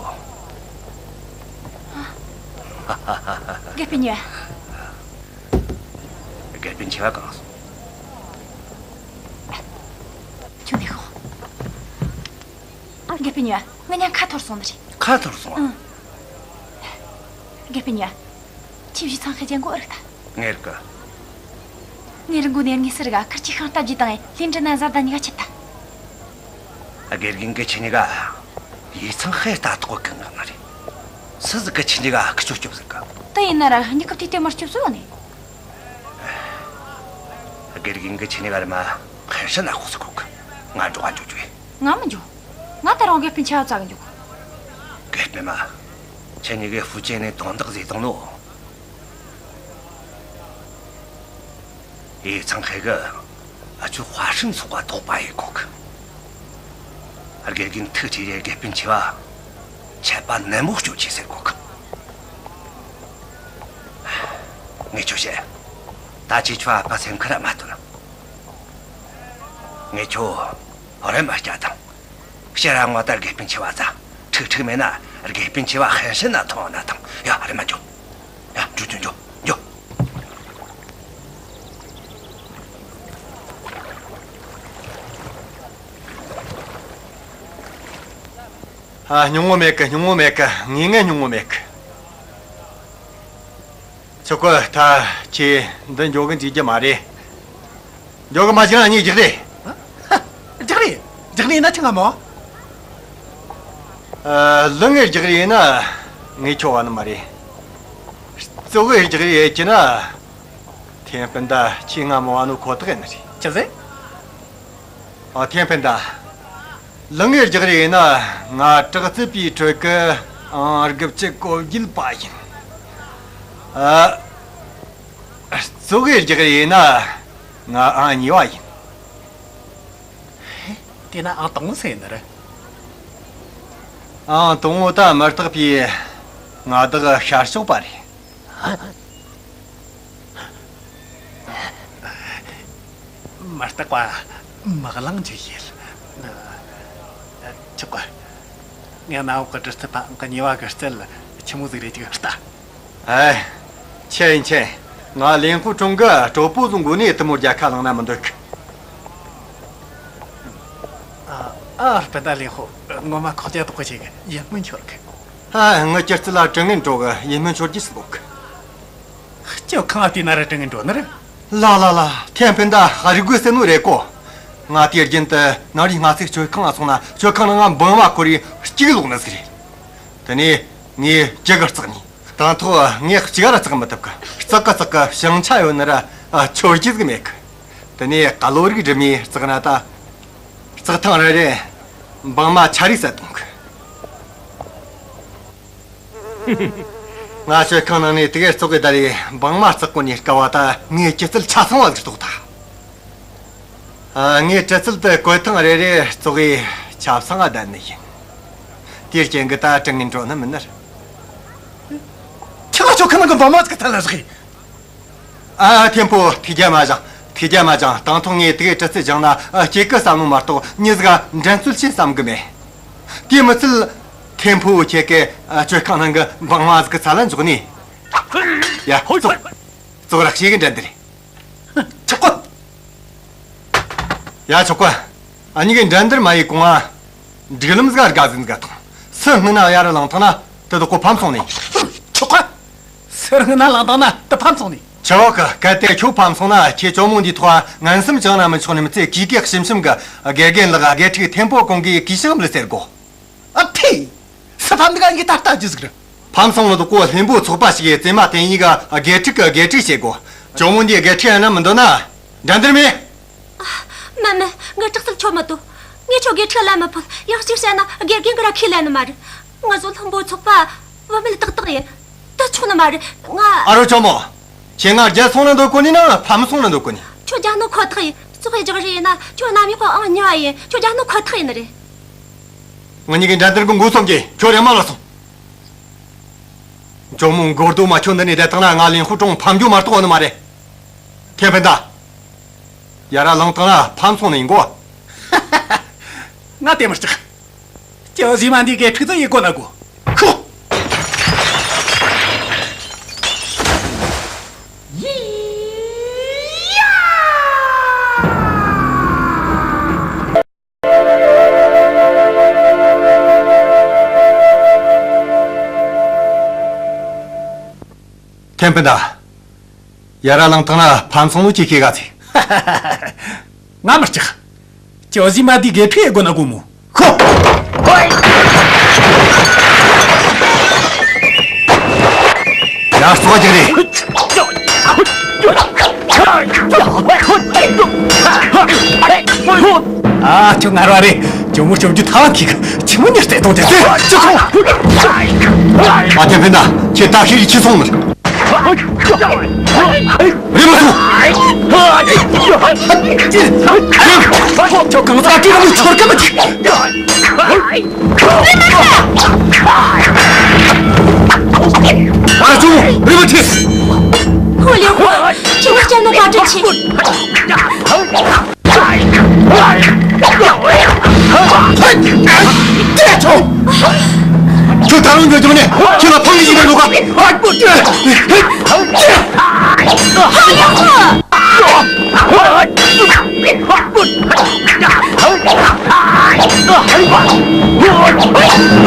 དགེ་སྤུན་ཉོ། དགེ་སྤུན་ཆེ་བ་གང་སོང་། ཁྱོད་འདི་ཤོག་དགེ་སྤུན་ཉོ། ང་ཉ་ཁ་འཐོར་སོང་ནི་རེད། ཁ་འཐོར་སོང་ཨ། ཨང་། དགེ་སྤུན་ཉོ། ཁྱོས་བཞེས་ཚང་ཁེ་ཅན་གོ་ཨེ་རིག་ད། ངས་རིག་གི། ངས་རིག་གོ་ནས་ངས་ཟེར་ག་ཁིར་གྱིས་ཤིང་རྟ་བརྒྱུད་བཏང་ངས་ལྷུན་གྲུ་ན་བཟའ་ཟླ་གཉིས་ཀ་ཁྱེར་ད། དགེ་རྒན་གྱིས་ཁྱེད་གཉིས་ཀ་ཡིག་ཚང་ཧེ་ལྟ་རྟོག་གི་གང་ང་རེད། སུ་ཟིག་གིས་ཁྱེད་གཉིས་ཀ་ཁི་ཆོ་སྐྱོབ་ཟེར་གི། དེ་ཡིན་ན་ར་གཉིས་ཀ་དུས་དེ་མར་སྐྱོབ་སྲོལ་ཡོད་ནི། དགེ་རྒན་གྱིས་ཁྱེད་གཉིས་ཀ་རེམ་མ་ཧེ་ཧྲི་ན་ཁོ་སུ་གོ་གི། ང་འགྲོ་ག་འགྱོ་རྒྱུ་ཡིན། ང་མི་འགྱོ། ང་ད་རུང་དགེ་སྤུན་ཆེ་བ་བཙལ་གི་འགྱོ་གི། དགེ་སྤུན་མ། ཁྱེད་གཉིས་ཀས་ཧྥུ་ཅན་ནས་དོན་དག་བཟོས་བཏང་ནོ། ཡིག་ཚང་ཁེ་གི་ཨ་ཆུ་ཧྭ་ཧྲན་ཚོགས་པ་དོགས་པ་ཡེ་གོ་གི། དགེ་རྒན་ཐུགས་ཁྲོས་རེ་དགེ་སྤུན་ཆེ་བ་ཆད་པ་ནན་མོ་གཅོད་ཆེ་ཟེར་གོ་གི། ངས་ཁྱོད་བཤད། ད་ཅི་ཁྱོད་ཨ་ཕ་སེམས་ཁུར་མ་བཏོན། ངས་ཁྱོད་རེམ་མ་སྐྱ་དང་། ཕྱིར་ར་ངོ་ད་དགེ་སྤུན་ཆེ་བ་ཙ། ཁྲིག་ཁྲིག་མེད་ན་དགེ་སྤུན་ཆེ་བ་ཧན་ཧྲན་ན་ཐོང་ན་ཐང་། ཡ་རེམ་མ་འགྱོ། ཡ་འགྱོ་འགྱོ་འགྱོ་འགྱོ། ཨ། སྙིང་བོ་མེད་གི། སྙིང་བོ་མེད་གི། ངེས་ངེས་སྙིང་བོ་མེད་གི། ཆོག་གི། ད་ཁྱེད་འདི་འགྱོ་གི་འཇུག་རྒྱུ་མ་རེད། འགྱོ་གི་མ་བཅུག་ན་ངས་རྒྱག་རེད། ཨ། རྒྱག་རེད། རྒྱག་རེད་ན་ཆི་ང་མོ། ཨ། ལག་ངས་རྒྱག་རེད་ན་ངས་ཁྱོ་བ་ནི་མ་རེད། ཙོག་གི་རྒྱག་རེད་ཡེད་ཀྱི་ན། ཐེན་སྤུན་ཟླ་ཁྱེད་ང་མོ་བ་ནོ་ཁོ་ཐག་ཡིན་ནི་རེད། ཆི་ཟེར། ཨ། ཐེན་སྤུན་ཟླ། ལག་ངས་རྒྱག་རེད་ཡིན་ན། ང་དྲག་རྩལ་པའི་ཁྲོད་ཀྱི་ཨང་དགུ་བཅུ་གོ་བརྒྱད་པ་ཡིན། ཨ། ཙོག་གི་རྒྱག་རེད་ཡིན་ན། ང་ཨང་གཉིས་པ་ཡིན། དེ་ན་ཨང་དང་པོ་སུ་ཡིན་ནི་རེད། ཨང་དང་པོ་ད་མུ་སྟེགས་པའི་མངའ་བདག་ཤར་ཕྱོགས་པ་རེད། མུ་སྟེགས་པ་མི་གླེང་རྒྱུ་ཡིན། ཆོག་གི། ངས་གནམ་འོག་གི་གྲི་རྩལ་པ་ཨང་གཉིས་པ་གི་རྩལ་ཆི་མོ་ཟིག་རེད་ཅིག་ལྟ། ཨེ། ཆི་ཡིན་ཆི་ཡིན། ང་ལིན་ཧུ་ཀྲུང་གི་གྲོགས་པོ་ཟིག་མགོ་ནས་དེ་མོ་རྒྱལ་ཁ་བླངས་ན་མི་འདོད་གི། ཨ། ཨ། སྤུན་ཟླ་ལིན་ཧུ། ངོ་མ་ཁོག་རྒྱ་དོག་གི་ཆེ་གི། ཡིད་སྨོན་འཆོར་གི། ཨ། ངའི་སྒྱུ་རྩལ་ལ་དྲི་ངན་འགྲོ་གི། ཡིད་སྨོན་འཆོར་རྒྱུ་ཟིག་ཡོད་གི། སྤྱོད་ཁང་ང་བལྟས་ན་ར་དྲི་ངན་འགྲོ་ནི་རེད། ལ་ལ་ལ། ཐེན་སྤུན་ཟླ་རིག་རྒོད་ཟེར་ནོ་རེད་གོ། ང་དུས་རྒྱུན་དུ་ནངས་རིས་སྔ་ཚིག་སྤྱོད་ཁང་ང་སོང་ན། སྤྱོད་ཁང་ནང་ང་འབུམ་བ་ཁོར་ཡུག་གཅིག་ལོག་ནི་ཟིག་རེད། དེ་ནས་ངས་ཅི་གི་བརྩེགས་ནས། དང་ཐོག་ངས་གཅིག་ར་བརྩེགས་མི་ཐུབ་གི། བརྩེགས་གི་བརྩེགས་གི། བྱང་ཆ་ཡོད་ནི་ར་ཆོད་རྒྱུ་ཟིག་མེད་གི། དེ་ནས་གློ་རིག་སྒྲིམ་མས་བརྩེགས་ན་ད། བརྩེགས་ཐེངས་རེ་རེ་འབངས་མ་ཆ་རེ་བསད་གཏོང་གི། ང་སྤྱོད་ཁང་ནང་ནས་དེ་གའི་བཙོག་གི་བསྡད་ལས་འབངས་མ་བརྩེགས་གོ་ནས་དཀའ་བ། ད་ངའི་སྒྱུ་རྩལ་ཆ་ཚང་བ་ཟིག་རྟོགས་ཐལ། ཨ། ངའི་གྲི་རྩལ་དེ་བཀོལ་ཐེངས་རེ་རེ་བཙོག་གི་ཆབ་གསང་ང་བསྡད་ནི་ཡིན། དེའི་རྐྱེན་གྱིས་ད་དྲི་ངན་འགྲོ་ནི་མིན་ནི་རེད། ཁྱེད་ང་སྤྱོད་ཁང་ནང་གི་འབངས་མ་ཟིག་གི་ཐད་ལ་བཞག་གི། ཨ། ཐེན་ཕོ། ཐུགས་རྒྱལ་མ་བཞེངས། ཐུགས་རྒྱལ་མ་བཞེངས། དང་ཐོག་ངས་དེ་གའི་གྲི་རྩལ་སྦྱངས་ན་སྐྱེ་གི་བསམ་ནོ་མ་གཏོགས་མྱི་ཟིག་ག་འགྲན་རྩོད་བྱེད་བསམ་གི་མེད། དེ་མི་ཚད་ཐེན་ཕོ་ཁྱེད་ཀྱིས་སྤྱོད་ཁང་ནང་གི་འབངས་མ་ཟིག་གི་ཚད་ལ་འཇོག་ནས། ཡ། ཙོག་ཙོག་ར་ཤེས་གི་འགྲན་བསྡུར། ཆོག་གི། ཡ། ཆོག་གི། འུ་གཉིས་ཀས་འགྲན་བསྡུར་མ་ཡེད་གོང་ང་སྒྲིག་ལམ་ཟིག་དགའ་ཟིན་ཟིག་ཐོངས། སུ་སྔུན་ན་ཡར་ར་ལངས་ཐང་ན་དེ་དོག་གོ་ཕམ་སོང་ནི། ཆོག་གི། སུ་སྔུན་ན་ལངས་ཐང་ན་དེ་ཕམ་སོང་ནི། ཆོག་གི། གལ་ཏེ་ཁྱོད་ཕམ་སོང་ན་ཁྱེད་ཇོ་མོ་འདིའི་ཐོག་ངན་སེམས་བཅངས་ན་མི་ཆོག་ནི་མི་ཚད། གུས་གུས་ཞུམ་ཞུམ་གི་དགེ་རྒན་ལགས། དགེ་ཕྲུག་ཐེན་ཕོ་ཁོང་གིས་གུས་ཕྱག་འབུལ་ཟེར་གོ། ཨ་ཕི། སུ་ཕམ་འདུག་ག་ཡིན་གི། ད་ལྟ་རྒྱུ་ཟིག་རེད། ཕམ་སོང་ནོ་དོག་གོ་ལྷུན་པོ་ཚོགས་པ་ཞིག་གི་བཙུན་མ་ཐེན་ཡིག་གི་དགེ་ཕྲུག་གི་དགེ་ཕྲུག་བྱེད་གོ། ཇོ་མོ་འདིའི་དགེ་ཕྲུག་ཡིན་ན་མི་འདོད་ན་འགྲན་བསྡུར་མེད། མ་མ། ངའི་དྲག་རྩལ་ཁྱོད་མི་དོ། ངས་ཁྱོད་དགེ་ཕྲུག་ལ་མི་ཕོད། ཡང་གཅིག་བཤད་ན་དགེ་རྒན་གིས་ར་ཁས་ལེན་ནི་མ་རེད། ང་ཚོ་ལྷུན་པོ་ཚོགས་པ་བུད་མེད་ཏག་ཏག་ཡིན། དེ་ཆོག་ནི་མ་རེད། ང་། ཨ་རོ་ཇོ་མོ། ཁྱེད་ང་རྒྱལ་སོང་ན་འདོད་གོ་ནི་ན་ཕམ་སོང་ན་འདོད་གོ་ནི། ཁྱོད་རྒྱལ་ནོ་ཁོ་ཐག་ཡིན། ཙོག་གི་རྒྱག་རེས་ཡིན་ན་ཁྱོད་གནམ་འོག་གི་ཨང་གཉིས་པ་ཡིན། ཁྱོད་རྒྱལ་ནོ་ཁོ་ཐག་ཡིན་ནི་རེད། ང་གཉིས་ཀྱི་འགྲན་བསྡུར་གི་འགོ་རྩོམ་གྱིས། ཁྱོད་རེམ་མ་ལ་སོང་། ཇོ་མོ་མགོ་རྡོ་མ། ཁྱོད་འདི་ནས་བསྡད་བཏང་ན་ང་ལིན་ཧུ་ཀྲུང་ཕམ་རྒྱུ་མ་གཏོགས་ཡོད་ནི་མ་རེད། ཐེན་སྤུན་ཟླ། ཡར་ར་ལངས་བཏང་ན་ཕམ་སོང་ནི་ཡིན་གོ། ང་དེ་མི་སྐྲག། ཅོ་ཟི་མ་འདི་གི་ཁྲིག་ཙི་ཡི་གོ་ན་གོ། ཁོ། ཐེན་སྤུན་ཟླ། ཡར་ར་ལངས་བཏང་ན་ཕམ་སོང་ནོ་ཁྱེད་ཤེས་ག་ཚེ། ང་མི་སྐྲག། ཅོ་ཟི་མ་འདི་གི་ཁྲིག་ཡི་གོ་ན་གོ་མོ། ཧོ། ཡར་ཙོག་རྒྱག་རེས། ཨ། ཁྱོད་ངར་བ་རེད། ཇོ་མོ་སྐྱོབ་རྒྱུ་ཐབས་ལམ་ཁྱེད་གི། ཆི་མོ་ཉར་ཏེ་གཏོང་དེ་ཟེར་ཅི་ཁོ། ཨ། ཐེན་སྤུན་ཟླ། ཁྱེད་ད་ཤེས་རིག་ཆི་སོང་ནི། རེམ་མ་སོང་། ཁྱོད་གང་ཟག་གིས་རང་ལུས་འཆོར་གི་མི་འཇུག། ཨ། ཇོ་མོ། རེམ་མ་ཁྲིད། ཧོ་ལེ་ཧོ། ཁྱེད་ང་སྐྱབས་ནོ་བཀའ་དྲིན་ཆེ། ཁྱོད་ད་རུང་འགྱོད་བྱུང་ནས་ཁྱེད་ལ་ཕངས་ཀྱི་ཡིན་པའི་ལོ་ག། ཧ་ཡག་ཧ།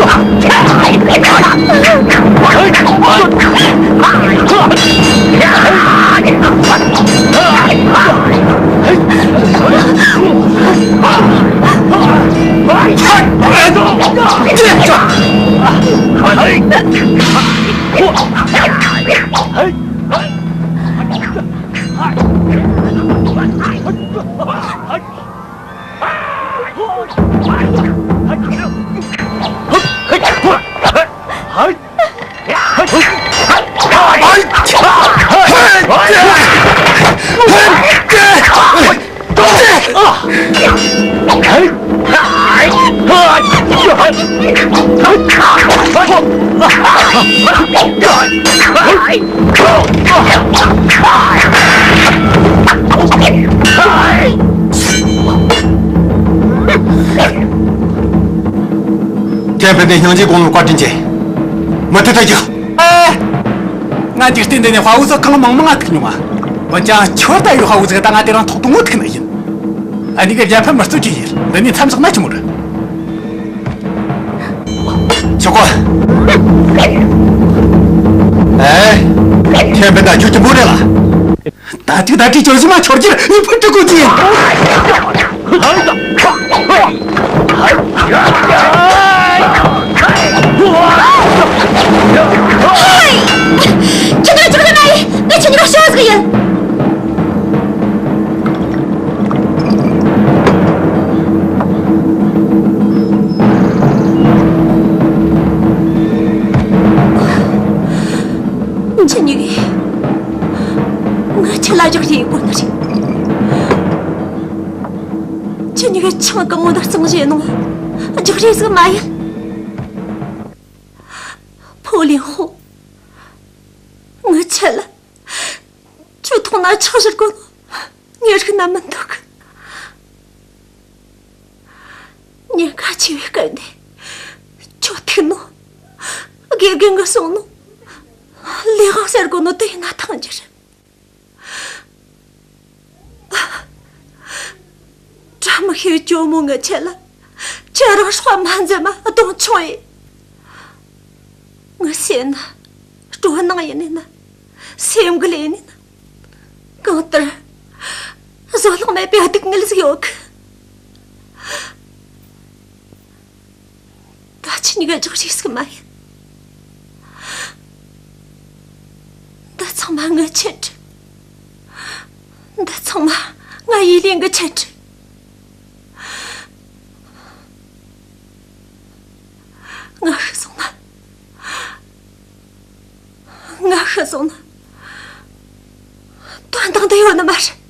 ཐེན་ཕན་དེ་སྙིང་རྗེ་དགོངས་ལ་བཀའ་དྲིན་ཆེ། མུ་མཐུད་དུ་རྒྱུགས། ཨེ། ང་འཇིག་རྟེན་འདི་ནས་དཔའ་བོ་ཚོ་གང་མང་མང་ང་ཐུག་མྱོང་ང་། འོན་ཀྱང་ཁྱོད་ལྟ་བུའི་དཔའ་བོ་ཟིག་ད་ང་དེ་རིང་ཐོག་ཏུ་ངོ་ཐུག་ནི་ཡིན། ཨ་ནི་གི་རྒྱལ་ཕམ་མི་གཙོ་གི་ཡིན། འདི་ནས་མཚམས་བཞག་ན་ཆི་མོ་རེད། ཆོག་གོ། ཨེ། ཐེན་ཕན་ད་ཁྱོད་ཀྱི་འབོད་རེད་ལ། ད་ཅིག་ད་ཅིག་ཅོ་ཞིག་མ་འཆོར་རྒྱུར་ངས་ཕུ་དཀྲུག་དགོས་ཀྱི་ཡིན། ཁྱེད་རང་ཅིག་ལ་མ་ཡིན། ངས་ཁྱེད་གཉིས་ཀ་ཤོག་ཟིག་ཡིན། ཁྱེད་གཉིས་ཀས། ངའི་ཆེད་ལ་རྒྱག་རེས་དགོས་ནི་རེད། ཁྱེད་གཉིས་ཀས་ཆང་གང་བོ་འདི་གཙང་བཞེས་ནང་རྒྱག་རེས་ཟིག་མ་ཡིན། ཕུའུ་ལིན་ཧུང་། ངའི་ཆེད་ལ་ཁྱོད་ཐོག་ན་ཆང་བཞུར་དགོས་ནོ་ངས་རིག་ན་མི་འདོད་གི། ཉེན་ཁ་ཆེ་བའི་སྐབས་འདི། ཁྱོད་ཐུག་ནོ། དགེ་རྒན་གིས་གསུངས་ནོ། ལས་དབང་ཟེར་གོ་ནོ་དེ་ཡིན་ན་ཐང་རྒྱུ་རེད། བཀྲ་མི་ཤིས་པའི་ཇོ་མོ་ངའི་ཆེད་ལ་ཁྱེད་རང་སྲོག་མ་འཛེམ་མ་གདོང་མཆོང་ཡེ། ངའི་སེམས་ན་སྤྲོ་སྣང་ཡིན་ནི་ན། སེམས་འགུལ་ཡིན་ནི་ན། གང་ལྟར་བཟོད་གླགས་མེད་པའི་སྡུག་བསྔལ་ཟིག་ཡོད་གི། ད་ཁྱེད་གཉིས་ཀ་རྒྱག་རེས་ཟིག་མ་ཡིན། འདི་ཚང་མ་ངའི་ཆེད་རེད། འདི་ཚང་མ་ང་ཡི་ལིན་གི་ཆེད་རེད། ང་ཤི་སོང་ན། ང་ཤི་སོང་ན། དོན་དག་འདི་ཡོད་ནི་མ་རེད།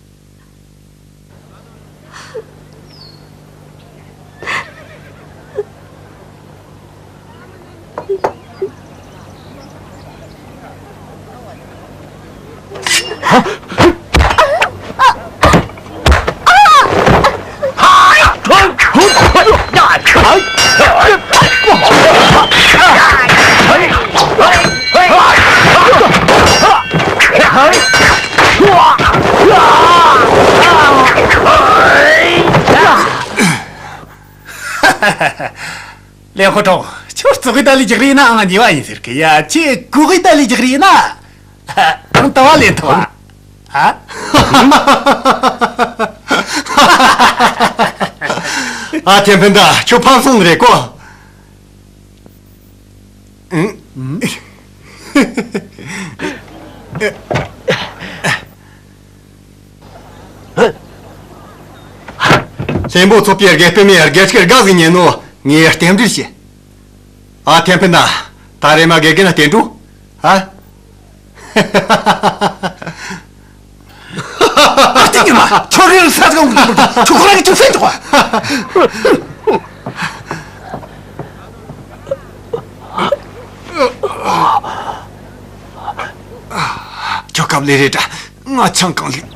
ལེན་ཧོ་ཁྲོང་། ཁྱོད་ཙོག་གི་ད་ལི་རྒྱག་རེས་ན་ཨང་ཉེ་བ་ཡིན་ཟེར་གི་ཡ། ཁྱེད་གོ་གི་ད་ལི་རྒྱག་རེས་ན་ཨང་ད་བ་ལེན་ཐུབ་བ། ཨ། ཨ་ཐེན་ཕན་ད་ཁྱོད་ཕམ་སོང་ནི་རེད་གོ། ཨང་། ལྷན་པོ་ཚོགས་པའི་དགེ་སྤུན་མའི་དགེ་ཕྲུག་དགའ་ཟིག་ཉན་ནོ་ངས་རྟེན་འབྲེལ་བྱས། ཨ་ཐེན་ཕན་ན། ད་རེས་མ་དགེ་རྒན་ན་བསྟན་འགྲོ། ཨ། ཨ་ཏི་ཉི་མ། ཁྱོད་རེ་ས་ཟིག་འོང་གི་འདུག་ཁྱོད་ཁོ་རང་གི་ཐུགས་སེམས་ཐོག་ཁྱོད་སྐབས་ལས་རེད་དྲ། ང་ཆང་གང་ལས།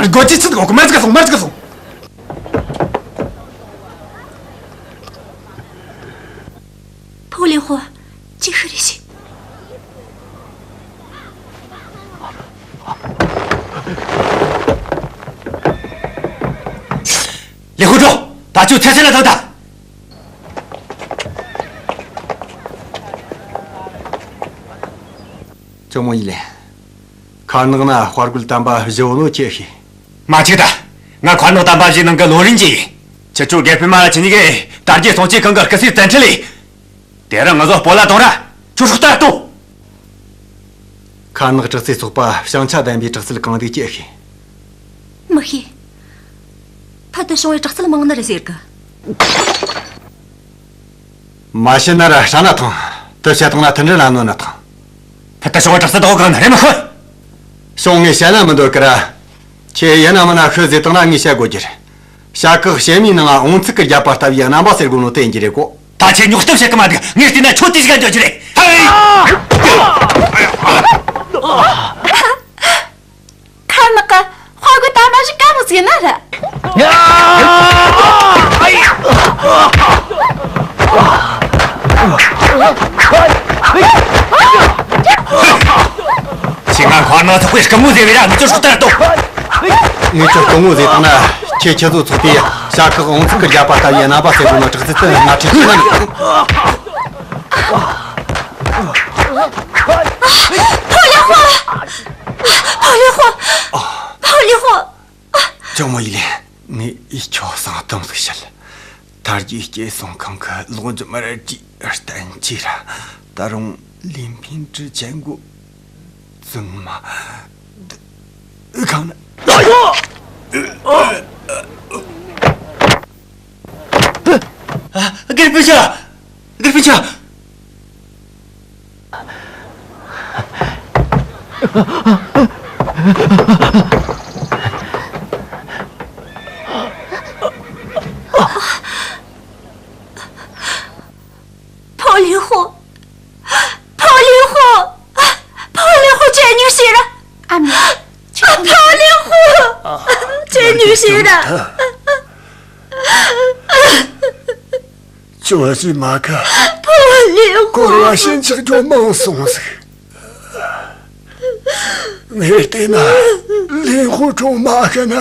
སྒོ་ཅི་ཚིག་འོག་མ་ཟིག་སོང་མ་ཟིག་སོང་། ཕུའུ་ལིན་ཧོ། ཅི་ཤི་རེ་ཤི། ལེན་ཧོ་ཁྲོང་། ད་ ད་ཁྱོད་ཚེ་ཚད་ལ་ཐོན་ད། ཇོ་མོ་ཡི་ལེ། མཁར་ནག་ན་དཔའ་རྒོད་དམ་པ་བཞི་བོ་ནོ་ཁྱེད་ཤེས། མ་ཆིག་ད། ང་མཁར་ནག་དམ་པ་བཞིའི་ནང་གི་ལོ་རིན་གྱི་ཡིན། ཁྱེད་ཆོ་རྒད་པོའི་མ་ལ་ཁྱེད་གཉིས་ཀས་དར་རྒྱས་སྲུང་སྐྱེལ་ཁང་གི་སྐུ་སྲས་བཙན་ཁྲིད་ལས། དེ་རིང་ང་ཚོ་སྤོ་ལ་གཏོང་ར། ཁྱོད་སྲོག་ལྟར་གཏོང་། མཁར་ནག་དྲག་རྩལ་ཚོགས་པ་བྱང་ཆ་ལྡན་པའི་དྲག་རྩལ་གང་འདུག་ཅེས་ཤེས། མི་ཤེས། ཕུལ་དུ་བྱུང་བའི་དྲག་རྩལ་མང་ནི་རེད་ཟེར་གི། མ་ཤེས་ན་ར་ཧྲ་ན་ཐང་། དུ་བཤད་ཐང་ན་མཐུན་སྒྲིལ་ལ་གནོད་ན་ཐང་། ཕུལ་དུ་བྱུང་བའི་དྲག་རྩལ་དག་གང་ནི་རེད་མི་ཤེས། བྱུང་ངས་བཤད་ན་མི་འདོད་ཀི་ར། ཁྱེད་ཡིན་ན་མིན་ན་ཤོད་ཟེར་བཏང་ན་ངས་བཤད་དགོས་རྒྱུ་རེད། བྱ་གག་བྱེ་མའི་ནང་ང་འོང་ཚིག་གི་རྒྱབ་པ་ལྟ་བུའི་རྣམ་པ་ཟེར་དགོས་ནོ་དེ་ཡིན་རྒྱུ་རེད་གོ། ད་ཁྱེད་ཉོག་གཏམ་བཤད་གི་མ་འདུག་ངས་བལྟས་ན་ཁྱོད་དེ་ཞིག་ག་འཇོག་རྒྱུ་རེད། ཧེ། མཁར་ནག་གི་དཔའ་རྒོད་དམ་པ་ཞིག་ག་མོ་ཟིག་ན་ར། ཁྱེད་ང་མཁར་ནག་ཚོགས་པའི་སྐུ་ངོ་ཟེར་བས་ར། ངས་ཁྱོད་སྲོག་ལྟར་གཏོང་། ངས་ཁྱོད་སྐུ་ངོ་ཟེར་བཏང་ན་ཁྱེད་ཁྱེད་ཚོ་ཚོགས་པས་བྱ་གག་འོང་ཚིག་གི་རྒྱབ་པ་ལྟ་བུའི་རྣམ་པ་ཟེར་དགོས་ནོ་དྲག་རྩལ་དེ་ང་ཁྲིད་ཁྱོད་ན། ཕོ་ལི་ཧོ། ཕོ་ལི་ཧོ། ཕོ་ལི་ཧོ། ཇོ་མོ་ཡི་ལེ། ངས་ཁྱོད་གསང་གཏམ་ཟིག་བཤད། དར་རྒྱས་སྐྱེད་སྲིང་ཁང་གི་ལོག་འཇོམས་རལ་གྲིའི་བསྟན་བཅོས་ར། ད་རུང་ལིན་ཕིན་ཀྲི་ཆེན་གོ་ཙུང་མ་འདི་གང་ན། ཨ། དགེ་སྤུན་ཆ། དགེ་སྤུན་ཆ། ཕོ་ལི་ཧོ། ཕོ་ལི་ཧོ། ཕོ་ལི་ཧོ། ཁྱེད་གཉིས་ཤེས་ར། ཨ་མ། ཕོ་ལི་ཧོ། ཁྱེད་གཉིས་ཤེས་ར། ཅོ་ཟི་མ་ཁ། ཕོ་ལི་ཧོ། སྐོར་བ་ཞིན་ཆགས་རྒྱུ་མང་སོང་ཟིག་ངས་བལྟས་ན་ལིན་ཧུ་ཀྲུང་མ་ཁ་ན།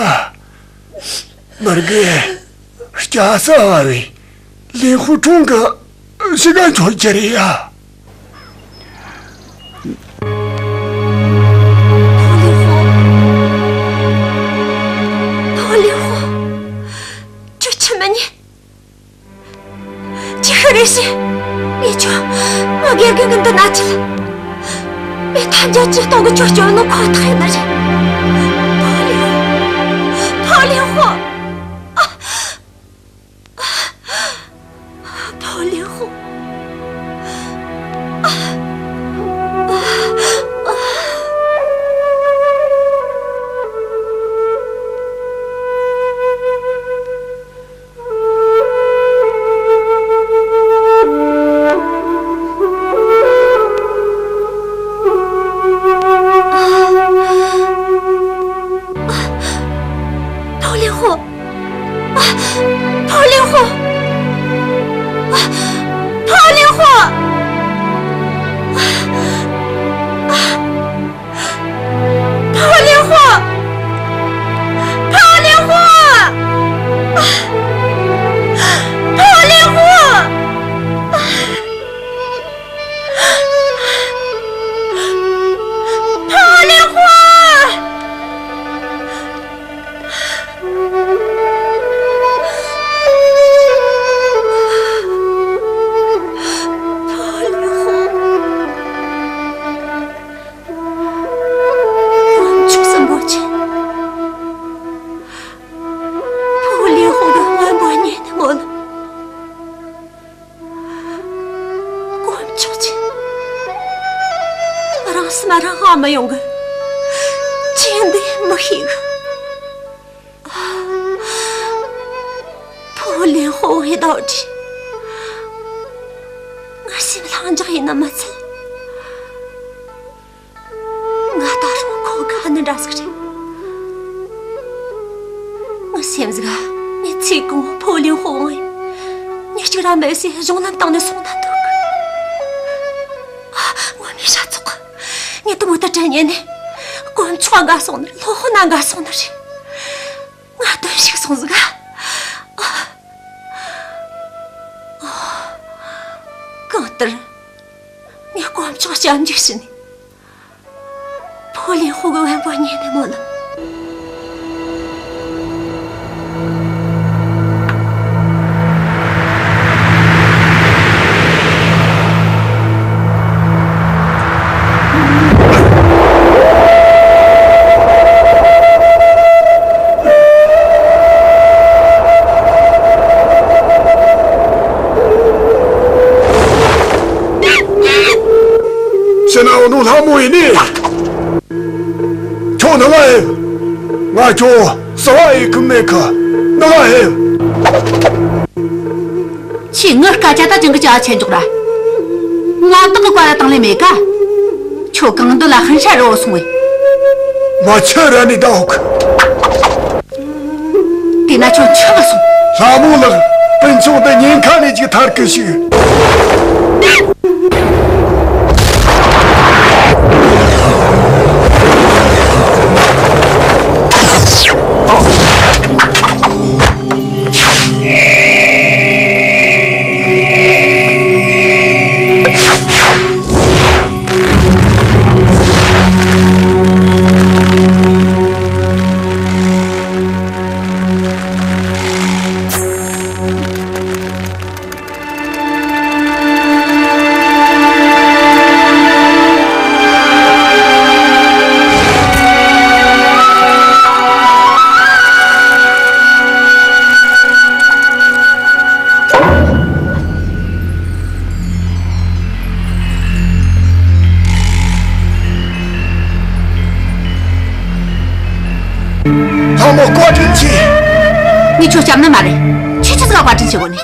མི་དགེ་སྐྱ་ས་བ་རེད། ལིན་ཧུ་ཀྲུང་གི་ཞིག་ག་འཇོག་རྒྱུ་རེད་ཡ། ཕོ་ལི་ཧོ། ཕོ་ལི་ཧོ། ཁྱོད་ཆི་མི་ཉན། ཅི་ཧི་རེ་ཤི། ངས་ཁྱོད་ང་དགེ་རྒན་གི་མདུན་ན་ཁྲིད། མི་ཐམས་ཅད་ཀྱིས་སྟོང་གི་ཁྱོད་སྐྱོབ་ནོ་ཁོ་ཐག་ཡིན་ནི་རེད། ཕོ་ལི་ཧོ། ཕོ་ལི་ཧོ། ཕོ་ལི་ཧོ། ཕོ་ལི་ཧོ། ཕོ་ལི་ཧོ། ཕོ་ལི་ཧོ། ཕོ་ལི་ཧོ། ཕོ་ལི་ཧོ། ཕོ་ལི་ཧོ། ཕོ་ལི་ཧོ། ཕོ་ལི་ཧོ། དཀོན་མཆོག་གསུམ་པོ་ཆེ། ཕོ་ལི་ཧོ་གི་དབང་པོ་ཉིད་ནི་མོ་ལ། དཀོན་མཆོག་ཅན། རང་སེམས་རང་ཧ་མི་ཡོང་གི། ཅི་འདི་མི་ཤེས་གི། ཕོ་ལི་ཧོ་ཡི་ཟླ་བྲིས། ང་སེམས་ལྷིང་འཇགས་ཡིན་ན་མི་ཚད། ང་ད་རུང་ཁོ་དགའ་ནི་འདྲ་ཟིག་རེད། ངའི་སེམས་ཟིག་ག་ངས་ཚེ་གང་བོ་ཕོ་ལིན་ཧོ་དབང་ཡིན། མྱི་གཅིག་ར་མེད་སའི་གཞུང་ལམ་སྟེང་ནས་སོང་ན་འདོད་གི། ངོ་མའི་ཧྲ་ཚོགས། ངས་དེ་མོ་ལྟར་དྲན་ཉན་ནས། དཀོན་མཆོག་འགའ་སོང་ནི། སློབ་དཔོན་ན་འགའ་སོང་ནི་རེད། ང་དོན་ཞིག་སོང་ཟིག་ག། སྐྱབས་འཇུག་ཞུ་ནི། ཕོ་ལི་ཧོ་གི་བན་པོ་ཉེ་ནི་མོ་ལ། ཕྱི་ན་འོ་ནོ་ལྷ་མོ་ཡིན་ནི། ཁྱོད་ནི་ལ་ཨེ། ང་ཁྱོད་སུ་བ་ཨེ་ཁུམ་མེད་ཁ། ནི་ལ་ཨེ། ཁྱོས་ངའི་སྐད་ཆ་ད་ཅང་གི་ཅག་ཆེ་འཇོག་ར། ང་བདག་གི་བཀའ་ལ་བཏང་ལེ་མེད་ཀ། ཁྱོད་གང་འདོད་ལ་ཧིན་ཧྲ་རི་བོ་སོང་བས། མ་ཆི་ར་ནི་ད་ཧོག་དེ་ན་ཁྱོད་ཆི་གི་སོང་། ལྷ་མོ་ལགས། སྤུན་ཆུང་འདི་ཉེན་ཁ་ནས་ཅིག་ཐར་གི་ཞིག་ལྷ་མོ་བཀའ་དྲིན་ཆེ། ངས་ཁྱོད་སྐྱབས་ནི་མ་རེད། ཁྱོས་ཆི་ཟིག་ག་བཀའ་དྲིན་ཆེ་གོ་ནི།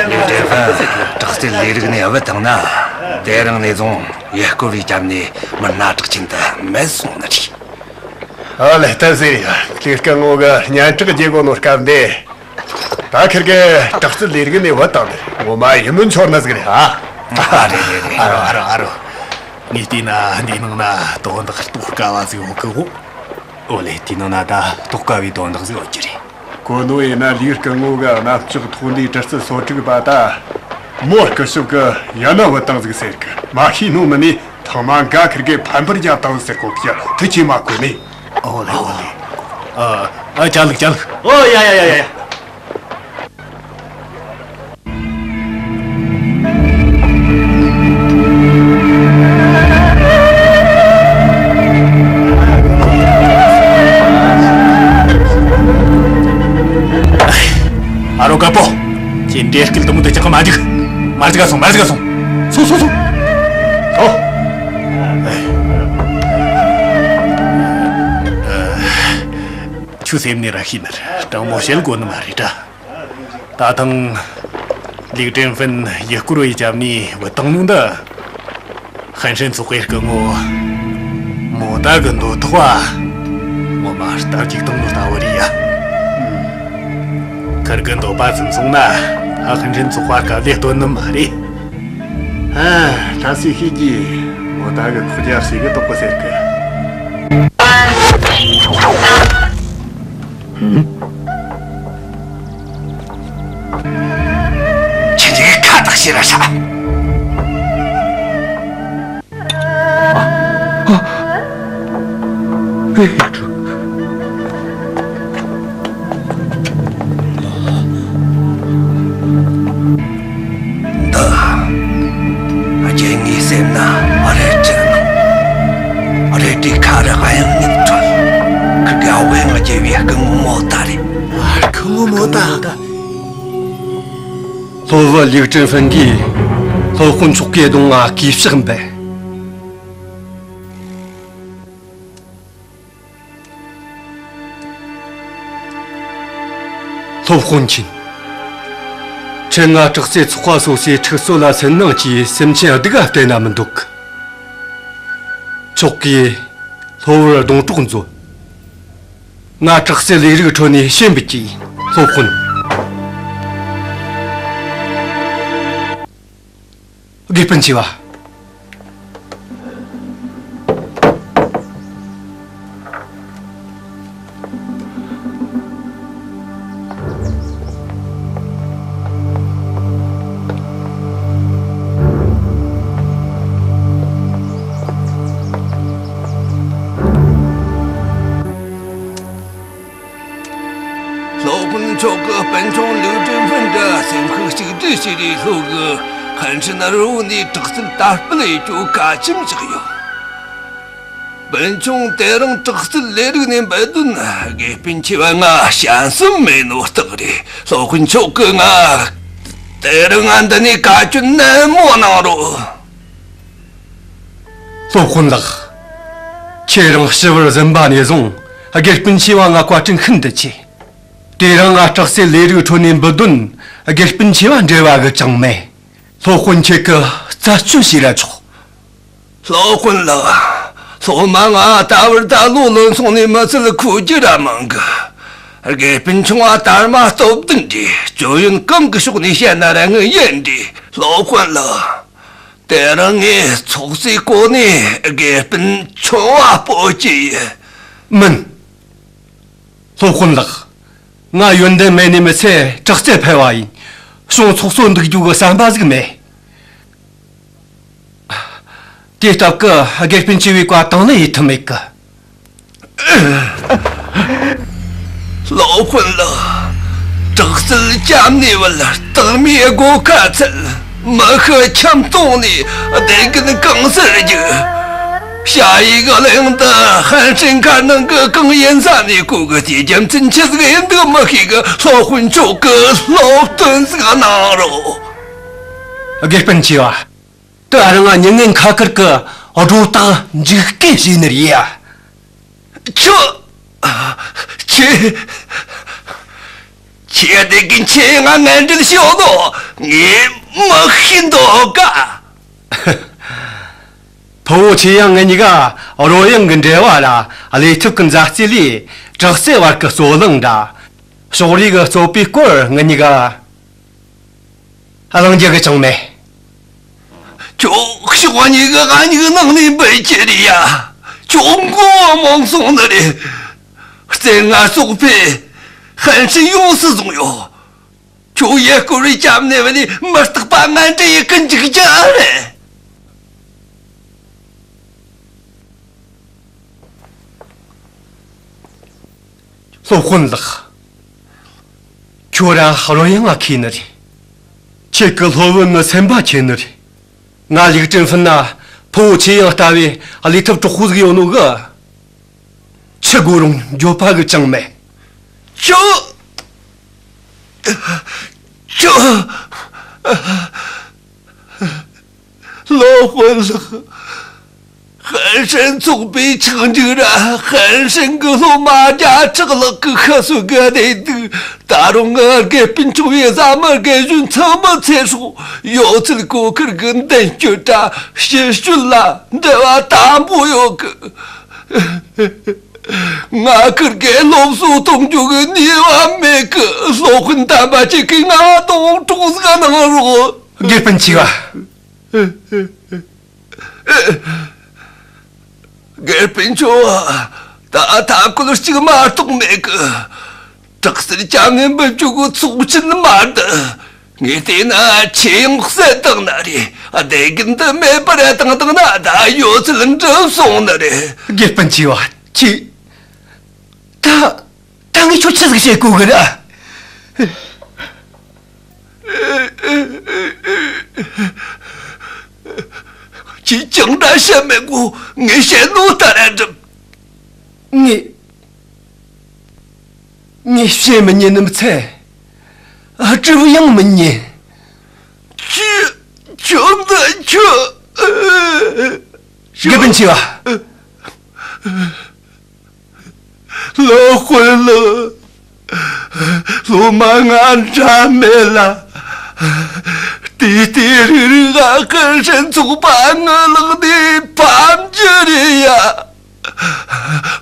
ལིའུ་ཀྲེང་ཧྥན་དྲག་རྩལ་ལས་རིགས་ནས་བུད་བཏང་ན། དེ་རིང་ནས་བཟུང་ཡུལ་སྐོར་བའི་རྒྱབ་ནས་མི་སྣ་གྲགས་ཅན་དུ་མེད་སོང་ནི་རེད། ཨ་ལེ། ལྟ་ཟེར་ཡ། ལིའུ་སྐུ་ངོ་གི་སྙན་གྲགས་རྒྱས་གོ་ནོ་སྐབས་འདི། ད་ཁིར་གི་དྲག་རྩལ་ལས་རིགས་ནས་བུད་བཏང་ནི་ངོ་མ་ཡིད་སྨོན་འཆོར་ནི་ཟིག་རེད་ཨ། ཨ་རེད་རེད་རེད། ཨ་རོ་ཨ་རོ་ཨ་རོ། ངས་བལྟས་ན་འདིའི་ནང་ན་དོན་དག་རྟོགས་དཀའ་བ་ཟིག་ཡོད་གི་གོ། ཨོ་ལེ། དེའི་ནང་ན་ད་རྟོགས་དཀའ་བའི་དོན་དག་ཟིག་ཡོད་རྒྱུ་རེད། གོ་ནོ་ཡིན་ན་ལིའུ་སྐུ་ངོ་གི་གནམ་ལྕགས་ཐོག་ལྡན་གྲི་རྩལ་སོ་དྲུག་པ་ད་མོ་སྐུ་ཞབས་གི་ཡ་ན་བུད་བཏང་ཟིག་ཟེར་གི། མ་ཤེས་ནོ་མིན་ནས་ཐང་མ་འགའ་ཁིར་གི་ཕམ་པར་རྒྱབ་བཏང་ཟིག་ཟེར་གོ་གི། དེ་ཁྱོས་མ་གོ་ནི། ཨོ་ལེ་ཨོ་ལེ། ཨ་ཨ་ཅ་ལག་ཅ་ལག། ཨོ་ཡ་ཡ་ཡ་ཡ་ཡ། ཨ་རོ་དཀར་པོ། ཁྱོས་འདྲེ་སྐལ་དུ་མོ་དེ་ཅག་གི་མ་འཇིག། མར་ཅིག་ག་སོང་། མར་ཅིག་ག་སོང་། སོང་སོང་སོང་། ཨོ། ཁྱོད་སེམས་ནས་ར་ཤེས་ནི་རེད། དྲང་མོ་བཤད་དགོས་ནི་མ་རེད་དྲ། ད་ཐེངས་ལིའུ་ཀྲེང་ཧྥན་ཡུལ་སྐོར་བའི་རྒྱབ་ནས་བུད་བཏང་ནོ་འདི། ཧན་ཧྲན་ཚོགས་པའི་སྐུ་ངོ་མོ་ཏ་གི་འདོད་ཐོག་བ། ངོ་མ་རྟ་རྒྱུག་བཏང་ནོ་ལྟ་བུ་རེད་ཡ། ཁིར་གི་འདོད་པ་ཚིམ་སོང་ན། ད་ཧན་ཧྲན་ཚོགས་པ་དཀའ་ལས་སྟོན་ནི་མ་རེད། ཨ། ད་སུས་ཤེས་ཀྱི། མོ་ཏ་གི་ཁོག་རྒྱ་ཞིག་གི་དོག་པོ་ཟེར་གི། ཁྱེད་ཀྱིས་ཁ་བཏགས་ཤེས་ར་ཧྲ། འདི་རྒྱལ་ངའི་སེམས་ན་རལ་གྲི་ནང་། རལ་གྲིའི་ཁ་རུ་གཡང་ཉིད་འཕྲོད། ཁིར་གི་དབུ་ཡང་རྒྱལ་བའི་སྐུ་ངོ་མོ་ཏ་རེད། ངོ་མོ་ད། སློབ་བུ་ལིའུ་ཀྲིན་ཧྥུན་གྱིས་སློབ་དཔོན་མཆོག་གི་གདོང་ང་གུས་ཕྱག་འབུལ། སློབ་དཔོན་ཆེན། ཁྱེད་ང་དྲག་རྩལ་ཚོགས་པ་སོ་སོའི་འཁྲུག་རྩོད་ལ་སུན་སྣང་སྐྱེས། སེམས་ཅན་སྡུག་ག་བལྟས་ན་མི་འདོད་གི། མཆོག་གིས་སློབ་བུར་སྡོང་གྲོགས་མཛོད། ང་དྲག་རྩལ་ལས་རིགས་ཁྲོད་ནས་ཕྱིར་འབུད་ཀྱི་ཡིན། སློབ་དཔོན། དགེ་སྤུན་ཆེ་བ། སློབ་དཔོན་མཆོག་གིས་སྤུན་ཆུང་ལིའུ་ཀྲིན་ཧྥུན་འདྲ་སེམས་ཤུགས་གཅིག་སྒྲིལ་བྱས་རེ་ལྷོ་གི་ཧན་ཧྲན་རི་བོ་ནས་དྲག་རྩལ་དར་སྤེལ་ཡེད་རྒྱུ་བཀའ་ཆེམས་བཞག་ཡོད། སྤུན་ཆུང་དེ་རིང་དྲག་རྩལ་ལས་རིགས་ནས་འབུད་དོན་དགེ་སྤུན་ཆེ་བ་ང་བྱམས་སེམས་མེད་ནོ་རྟགས་རེད། སློབ་དཔོན་མཆོག་གིས་ང་དེ་རིང་ང་འདི་ནས་བཀའ་བཀྱོན་ནན་མོ་གནང་རོགས། སློབ་དཔོན་ལགས། ཁྱེད་རང་ཞི་བར་གཟིམས་པ་ནས་བཟུང་དགེ་སྤུན་ཆེ་བ་ང་བཀའ་དྲིན་ཤིན་ཏུ་ཆེ། དེ་རིང་ང་དྲག་རྩལ་ལས་རིགས་ཁྲོད་ནས་འབུད་དོན་དགེ་སྤུན་ཆེ་བ་འབྲེལ་བ་གི་ཅང་མེད། སློབ་དཔོན་ཁྱེད་ཀྱིས་རྩད་གཅོད་བྱས་ར་ཆོག། སློབ་དཔོན་ལགས། སློབ་མ་ང་ད་བར་ད་ལོ་ལོན་སོང་ནས་མི་ཚུལ་ཁུག་རྒྱུ་ར་མང་གི། དགེ་སྤུན་ཆུང་བ་དར་མ་སྟོབས་ལྡན་རེད། སྐྱོན་ཡོན་གང་གི་ཕྱོགས་ནས་བཤད་ན་ར་ངས་ཡིན་རེད། སློབ་དཔོན་ལགས། དེ་རིང་ངས་ཚོགས་གཙོའི་གོ་གནས་དགེ་སྤུན་ཆུང་བ་སྤོ་རྒྱུ་ཡིན། མིན། སློབ་དཔོན་ལགས། ང་ཡོན་ཏན་མེད་ནི་མི་ཚད་དྲག་རྩལ་ཕལ་བ་ཡིན། གཞུང་ཚོགས་གཙོ་འདུག་རྒྱུ་གི་བསམ་པ་ཟིག་མེད། དེའི་སྟབས་ཀྱིས་དགེ་སྤུན་ཆེ་བའི་བཀའ་དང་ལེན་ཡེད་ཐུབ་མེད་གི། སློབ་དཔོན་ལགས། དྲག་རྩལ་སྐྱབས་གནས་བུད། སྟག་མའི་སྒོ་ཁ་ཚུད། མི་ཤི་ཁྱིམ་སྟོང་ནས། བདེ་རྒན་གང་སར་རྒྱུག། ཞ་ཡི་གླིང་དུ་ཧན་ཧྲན་མཁར་ནང་གི་གང་ཡིན་ས་ནས་གོ་གི། དེའི་རྒྱུ་མཚན་ཆི་ཟིག་ཡིན་འདུག་མི་ཤེས་གི། སློབ་དཔོན་མཆོག་གིས་སློབ་སྟོན་ཟིག་གནང་རོགས། དགེ་སྤུན་ཆེ་བ། དེ་རིང་ང་མྱི་ངན་ཁ་ཁུར་གི་སྒྲོ་བཏགས་འཇིགས་སྐད་བྱས་ནི་རེད་ཡ། ཁྱོད། ཁྱེད། ཁྱེད་བདེ་རྒན་ཆེ་ང་ངན་འབྲེལ་ཞོག་ནོ་ངས་མི་ཤེས་འདུག་ག། ཕུ་བོ་ཆེ་ཡང་ང་གཉིས་ཀ་རོལ་དབྱངས་ཀྱི་འབྲེལ་བ་ར་ལས་ཐབས་ཀྱི་མཛའ་བརྩེ་ལས་དྲག་རྩལ་བར་གྱི་རྩོད་གླེང་འདྲ་ཕྱོགས་རིས་ཀྱི་རྩོད་པའི་སྐོར་ང་གཉིས་ཀ་གླེང་རྒྱུ་གི་ཅང་མེད། ཁྱོད་ཕྱོགས་གཉིས་ཀྱི་ང་གཉིས་ནང་ནས་འབུད་རྒྱུ་རེད་ཡ། ཁྱོད་མགོ་རྨོངས་སོང་ནི་རེད། རྩེ་ལྔ་ཚོགས་པས་ཧན་ཧྲན་ཡོངས་སུ་བཟུང་ཡོད། ཁྱོད་ཡུལ་སྐོར་བའི་སྐྱབས་གནས་བུད་ནས་མི་རྟག་པ་ངན་འབྲེལ་ཡེད་གི་འཇུག་རྒྱུ་རེད། སློབ་དཔོན་ལགས། ཁྱོད་ར་རོལ་དབྱངས་ང་མཁས་ནི་རེད། ཁྱེད་ཀྱི་སློབ་བུ་ནི་སེམས་པ་ཆེ་ནི་རེད། ང་ལིའུ་ཀྲིན་ཧྥུན་ན་ཕུ་བོ་ཆེ་ཡང་ལྟ་བུའི་ལས་ཐབས་གྲོགས་པོ་ཟིག་ཡོད་ནོ་གི། ཆི་དགོས་རུང་འགྱོད་པ་གི་ཅང་མེད། ཁྱོད། ཁྱོད། སློབ་དཔོན་ལགས། ཧན་ཧྲན་ཚོགས་པའི་ཆག་འཇིག་ར་ཧན་ཧྲན་གྱི་སློབ་མ་བརྒྱ་ཕྲག་ལྷག་གི་ཤི་གསོན་གི་བདེ་སྡུག། ད་རུང་ངའི་དགེ་སྤུན་ཆུང་བའི་བཟའ་མི་རྒན་གཞོན་ཚང་མའི་ཚེ་སྲོག་ཡོད་ཚད་གོ་ཁུར་གི་མདུན་སྐྱོད་ར་ཕྱིར་སྐྱོད་ལ་འབྲེལ་བ་དམ་པོ་ཡོད་གི། ང་ཁུར་གེ་སློབ་གསོ་གཏོང་རྒྱུ་གི་ནུས་པ་མེད་གི། སློབ་དཔོན་དམ་པ་ཁྱེད་ཀྱིས་ང་སྡོང་གྲོགས་ཟིག་གནང་རོགས། དགེ་སྤུན་ཆེ་བ། དགེ་སྤུན་ཆུང་བ། ད་ཐབས་བཀོད་གཅིག་མ་གཏོགས་མེད་གི། དྲག་རྩལ་སྐྱབས་གནས་འབུད་རྒྱུ་གི་ཚོགས་ཆེན་མ་འདི། ངས་བལྟས་ན་ཆེ་ཡང་གསལ་བཏང་ནི་རེད། བདེ་རྒན་འདི་མེད་པར་བཏང་བཏང་ན་ད་ཡོད་ཚད་འགྲུབ་སོང་ནི་རེད། དགེ་སྤུན་ཆེ་བ། ཁྱེད། ད། ད་ངས་ཁྱོད་ཆི་ཟིག་བྱེད་དགོས་གི་ར། ཁྱེད་ཅང་འདྲ་བཤད་མི་དགོས། ངས་བཤད་ནོ་ལྟར་ར་སྒྲུབ། ངས། ངས་བཤད་མི་ཉན་ནི་མི་ཚད། སྒྲུབ་ཡང་མི་ཉན། ཁྱོད། ཁྱོད་འདི་ཁྱོད། དགེ་འདུན་ཆེ་བ། ལོ་དཔོན་ལགས། སློབ་མ་ང་འདྲ་མེད་ལ། དེ་ལྟའི་རིགས་རིགས་ང་ཧན་ཧྲན་ཚོགས་པ་ངའི་ལག་ནས་ཕམ་རྒྱུ་རེད་ཡ།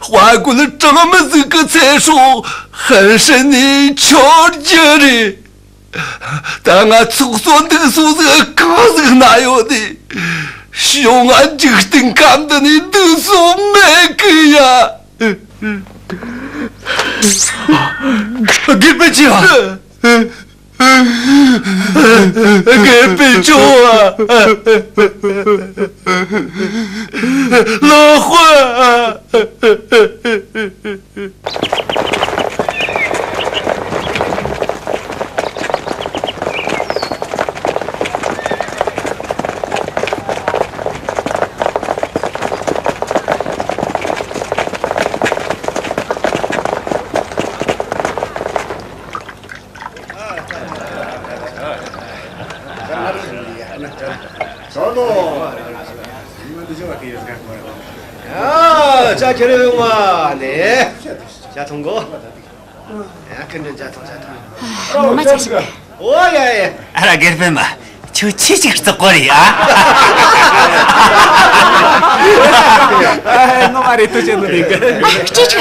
དཔའ་རྒོད་གྲངས་མེད་ཟིག་གི་ཚེ་སྲོག་ཧན་ཧྲན་ནས་འཆོར་རྒྱུ་རེད། ད་ང་ཚོགས་གཙོ་འདུག་སོ་ཟིག་གང་ཟིག་ན་ཡོད་དེ། ཤོང་ང་འཇིག་རྟེན་ཁམས་འདི་ནས་འདུག་སོ་མེད་གི་ཡ། དགེ་སྤུན་ཆེ་བ། དགེ་སྤུན་ཆེ་བ། ལོ་དཔོན། ཨ། ཇ་ཁྱེར་ཡོང་བ་ནས། ཇ་འཐུང་གོ། ཡ། ཁྱེད་འདྲ་ཇ་འཐུང་། ཇ་འཐུང་། ངོ་མ་ཆ་ཞིག་ཨོ་ཡ་ཡ། ཨ་ར། དགེ་སྤུན་མ། ཁྱོད་ཆི་ཞིག་བརྩེགས་གོ་རེད་ཨ། ངོ་མ་རེད། ཐུགས་རྗེ་ཆེ་ནི་འདུག་ཨ། ཅི་ཆི།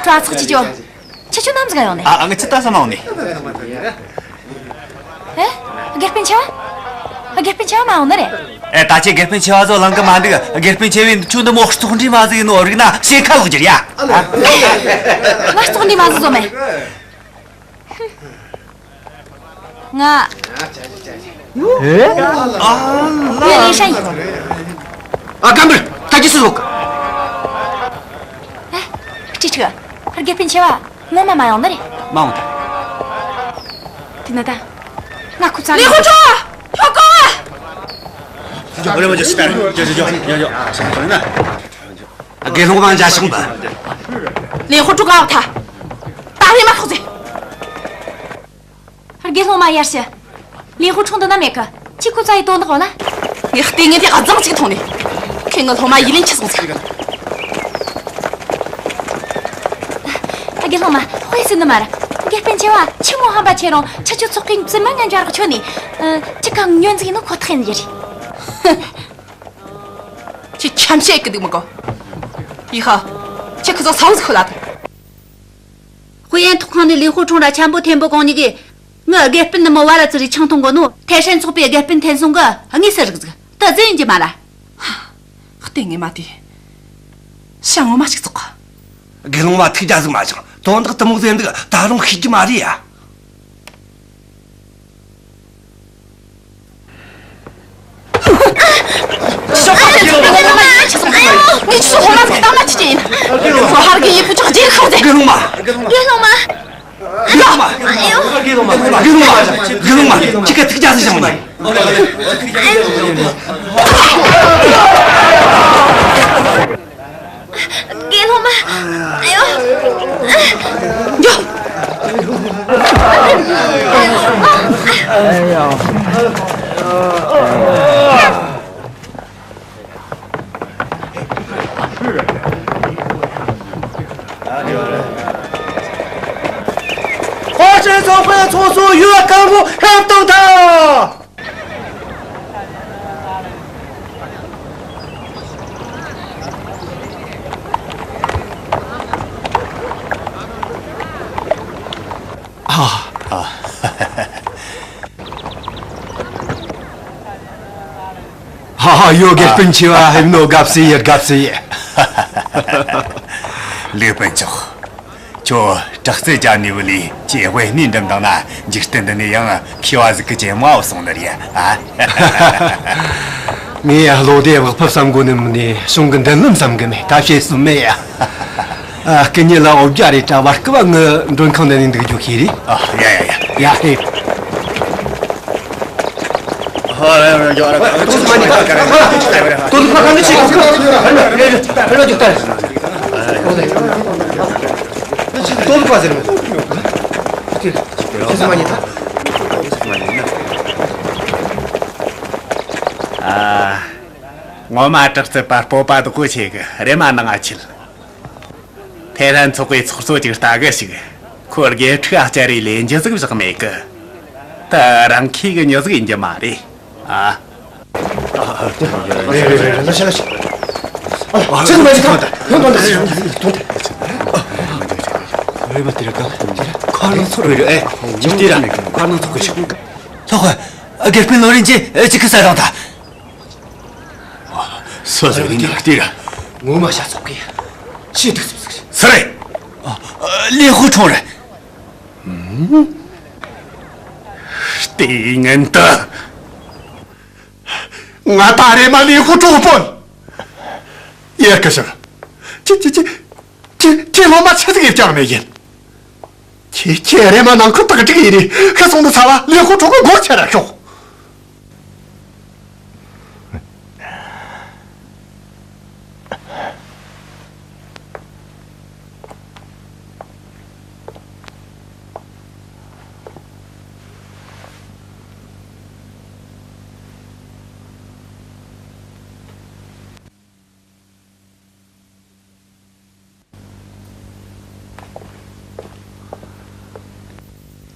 གྲྭ་ཚོགས་ཀྱི་ཇོ། ཁྱེད་ཆོ་ནམ་ཟིག་ག་ཡོང་ནི། ཨ། ཨ། ང་ཆི་ད་ས་མ་ཡོང་ནི། ཨེ། དགེ་སྤུན་ཆེ་བ། དགེ་སྤུན་ཆེ་བ་མ་ཡོང་ནི་རེད། ཨེ། ད་ཁྱེད་དགེ་སྤུན་ཆེ་བ་ཚོ་ལང་གི་མ་འདུག་དགེ་སྤུན་ཆེ་བས་ཁྱོད་འདི་མོ་བཙོག་འདྲེ་མ་ཟིག་ཡིན་ནོ་རིག་ན་ཞེ་ཁ་ལོག་རྒྱུ་རེད་ཡ། ང་བཙོག་འདྲེ་མ་ཟིག་བཟོ་མེད། ང་། ཨེ། ཨ། ཡ། ལེ་ཧྲན་ཡིན། ཨ། སྐམ་པར་ད་ཅི་སུ་ཟོག་ཨེ། ཅི་ཆི། དགེ་སྤུན་ཆེ་བ་ངོ་མ་མ་ཡོང་ནི་རེད། མ་འོང་ད། དེ་ན་ད། ང་ཁུ་ཚ། ལེ་ཧོ་ཁྲོ། ཁྱོད་གོ། ཡོ། རེ་མ་ཇོ་སི་ཏར། ཡོ་ཡོ་ཡོ་ཡོ། ཨ། ས་ཁོ་ན། དགེ་སློང་མ་འཇའ་ཤོང་པ། ལེན་ཧོ་ཁྲོ་ག་བ་ཐ། ད་རེ་མ་ཐོག་ཟེ། དགེ་སློང་མ་ཡར་ཞུ། ལེན་ཧོ་ཁྲོ་འདི་ན་མེད་གི། ཁྱོས་ཁོ་བཙལ་ཡེ་དོན་དག་ཡོད་ལ། ངས་ལྟས་ངན་དེ་ག་རྫོང་གཅིག་ཐོང་ནས། ཁྱོས་ངའི་སློབ་མ་ཡིད་ལན་ཆི་སོང་ཟེ། དགེ་སློང་མ། དཔེ་སྲིད་ནི་མ་ར། དགེ་སྤུན་ཆེ་བ་ཆི་མོ་ཧམ་པ་ཆེ་རུང་ཁྱེད་ཆོ་ཚོགས་ཀའི་བཙུན་མ་ངན་འཇའ་རག་ཆོད་ནས། ཨ། ཅི་གང་ཉོན་ཟིག་ཡིན་ནོ་ཁོ་ཐག་ཡིན་རྒྱུ་རེད། ཁྱོས་ཁྲམ་བཤད་གི་འདུག་མི་གོ། ཡི་ཧ། ཁྱོས་ཁོ་ཚོ་སའུ་ཟིག་ཤོད་ལ་ཐོངས། ཧུའེ་ཡན་ཐོག་ཁང་ནས་ལིན་ཧུ་ཁྲུང་ར་ཆན་པོ་ཐེན་པོ་གོང་གཉིས་ཀས་ངའི་དགེ་སྤུན་ནུ་མོ་བར་ར་བཙིར་རེ་ཆང་འཐུང་གོ་ནོ། ཐའེ་ཧྲན་ཚོགས་པའི་དགེ་སྤུན་འཐེན་སོང་གི་དངོས་སུ་རིག་ཟིག་ད་ཟིན་ཡིན་གྱི་མ་ལ། ལྟས་ངན་མ་དེ། ཤ་ངོ་མ་ཞིག་བཙོག་གི། དགེ་སློང་མ་ཐུགས་རྒྱལ་ཟིག་མ་བཞེངས། དོན་དག་དེ་མོ་ཟིག་འདུག་ད་རུང་ཤེས་རྒྱུ་མ་རེད་ཡ། དགེ་སློང་མ། དགེ་སློང་མ། དགེ་སློང་མ། དགེ་སློང་མ། ཁྱེད་ཀ་ཐུགས་རྒྱལ་ཟིག་བཞེངས་ནས། དགེ་སློང་མ། ཨ་ཡོ། ཧྭ་ཧྲན་ཚོགས་པའི་ཚོགས་གཙོ་ཡུལ་བ་ཀན་ཧྥུ་ཧེབ་ཏོང་ཐང་། ཨ། ཨ། ཧ་ཧ། ཡོ། དགེ་སྤུན་ཆེ་བ་ཕེབས་ནོ་དགའ་བསུ་ཡེ། དགའ་བསུ་ཡེ། ལིའུ་སྤུན་མཆོག་ཁྱོད་དྲག་རྩལ་ཅན་ནས་བུད་ལས་ཀྱི་དབུས་ནས་འགྲིམ་དང་ན། འཇིག་རྟེན་འདི་ནས་ཡང་མཁས་པ་ཟིག་གི་ཇེ་མང་ང་སོང་ནི་རེད་ཨ། ངས་བློ་བདེ་བག་ཕེབས་བསམ་གོ་ནི་མིན་ནས་གཞུང་གི་མདུན་ལམ་བསམ་གི་མེད། ད་བཤད་སྲོལ་མེད་ཡ། ཨ། སྐུ་ཉིད་ལ་འོ་བརྒྱལ་རེ་དྲ་བར་སྐུ་བ་ངའི་མགྲོན་ཁང་འདི་ནས་འདུག་རྒྱུ་ཁྱེད་རེད། ཨ། ཡ་ཡ་ཡ། ཡ། ཧེ། ཏོག་ཏོག་པ་ཟེར་མོ། ཁྱེད་ཚོ་མ་ཉན་ཐལ། ཨ། ངོ་མ་དྲག་རྩུབ་པ་སྤོབས་པ་དག་གོ་ཆེ་གི་རེ་མ་ནང་ང་ཆིལ། ཐེ་རན་ཚོགས་པའི་ཚོགས་གཙོ་ཅིག་ལྟ་གི་ཞིག་ཁོ་དགེ་ཕྲུག་ཨ་ཅར་རའི་ལས་འཇི་ཟིག་བཞག་མེད་གི། ད་རང་ཁྱི་གི་མྱི་ཟིག་ཡིན་རྒྱུ་མ་རེད། ཨ། རེད་རེད་རེད་རེད། ལ་ཤ་ལ་ཤ། ཨ། ཚེ་ནི་མ་ཞིག་ཐོན་ཐོན་ཐོན་ཐོན་ཐོན་ཐོན། རེད་མ་དེ་ར་ག་ཁ་ལོ་ཚོགས་རེད། ཨེ། ཇི་ལྟེ་ར་ཁ་ལོ་ཚོགས་གི་ཆུག་ལྷག་དགེ་སྤུན་ལོ་རིན་གྱི་ཅི་ཁི་ས་རང་ད། སུ་ཟེར་ནི་ན་དེ་ར། ངོ་མ་ཤ་ཚོགས་གི་ཤི་འདུག་ཟེར་ཟེར། སུ་རེད། ཨ། ལིན་ཧུ་ཁྲུང་རེད། ལྟས་ངན་དུ། ང་ད་རེ་མ་ལིན་ཧུ་ཁྲུང་སྤོན། ཡར་ཀི་ཤི། ཁྱེད་ཁྱེད་ཁྱེད་ཁྱེད་ཁྱེད་སློབ་མ་ཆི་ཟིག་ཡེད་ཀྱང་མེད་ཡིན། ཁྱེད་ཁྱེད་རེ་མ་ནང་ཁུལ་དག་སྒྲིག་ཡིན་ནི་ཁ་སོང་དུ་ཚ་བ་ལིན་ཧུ་ཁྲུང་གི་སྒོར་ཁྱེར་ར་ཤོག་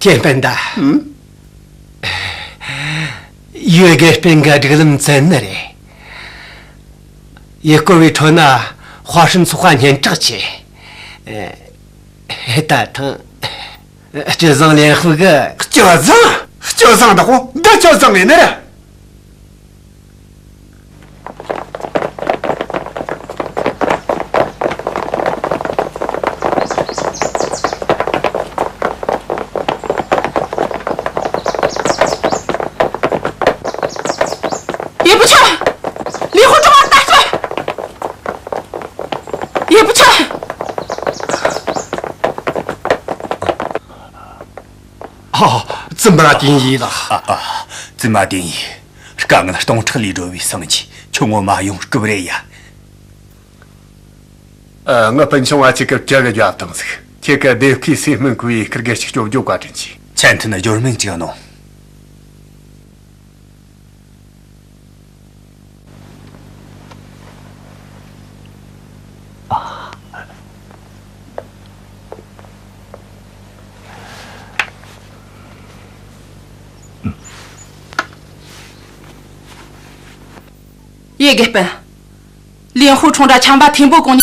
ཅན་པན་ད། ཡོད་དགེ་སྤུན་གི་སྒྲིག་ལམ་བཙན་ནི་རེད། ཡུལ་སྐོར་བའི་ཁྲོད་ན་ཧྭ་ཧྲན་ཚོགས་པ་སྙན་གྲགས་ཆེ། ད་ཐེངས་སྤྱི་བཟང་ལེན་ཧྥུ་གི། སྤྱི་བཟང་། སྤྱི་བཟང་དག་གོ་འདི་སྤྱི་བཟང་ཡིན་ནི་རེད། ཡེ་པུ་ཆུན། ལིན་ཧུ་ཁྲུང་ང་ལྟ་སོང་། ཡེ་པུ་ཆུན། ཨ། བཙུན་མ་ཏིང་ཡི་ལགས། ཨ། ཨ། བཙུན་མ་ཏིང་ཡི། དཀའ་ངལ་སྟོང་ཕྲག་ལས་སྒྲོལ་བའི་སངས་རྒྱས། ཁྱོད་ངོ་མ་ཡོང་སྐབས་རེད་ཡ། ཨ། ངའི་སྤུན་ཆུང་བ་ཅིག་གི་རྒྱབ་བརྒྱབ་བཏང་ཟིག་ཁྱེད་ཀྱི་སྡེ་ཁུལ་སའི་སྨན་ཁུལ་ཡི་ཁིར་གེ་ཅིག་སྐྱོབ་རྒྱུ་བཀའ་དྲིན་ཆེ། ཆན་ཐུན་སྦྱོར་སྨན་ཅིག་གནང་། ཡེ་དགེ་སྤུན། ལིན་ཧུ་ཁྲུང་ར་ཆམ་པ་ཐེན་པོ་ཀོང་ཉིན།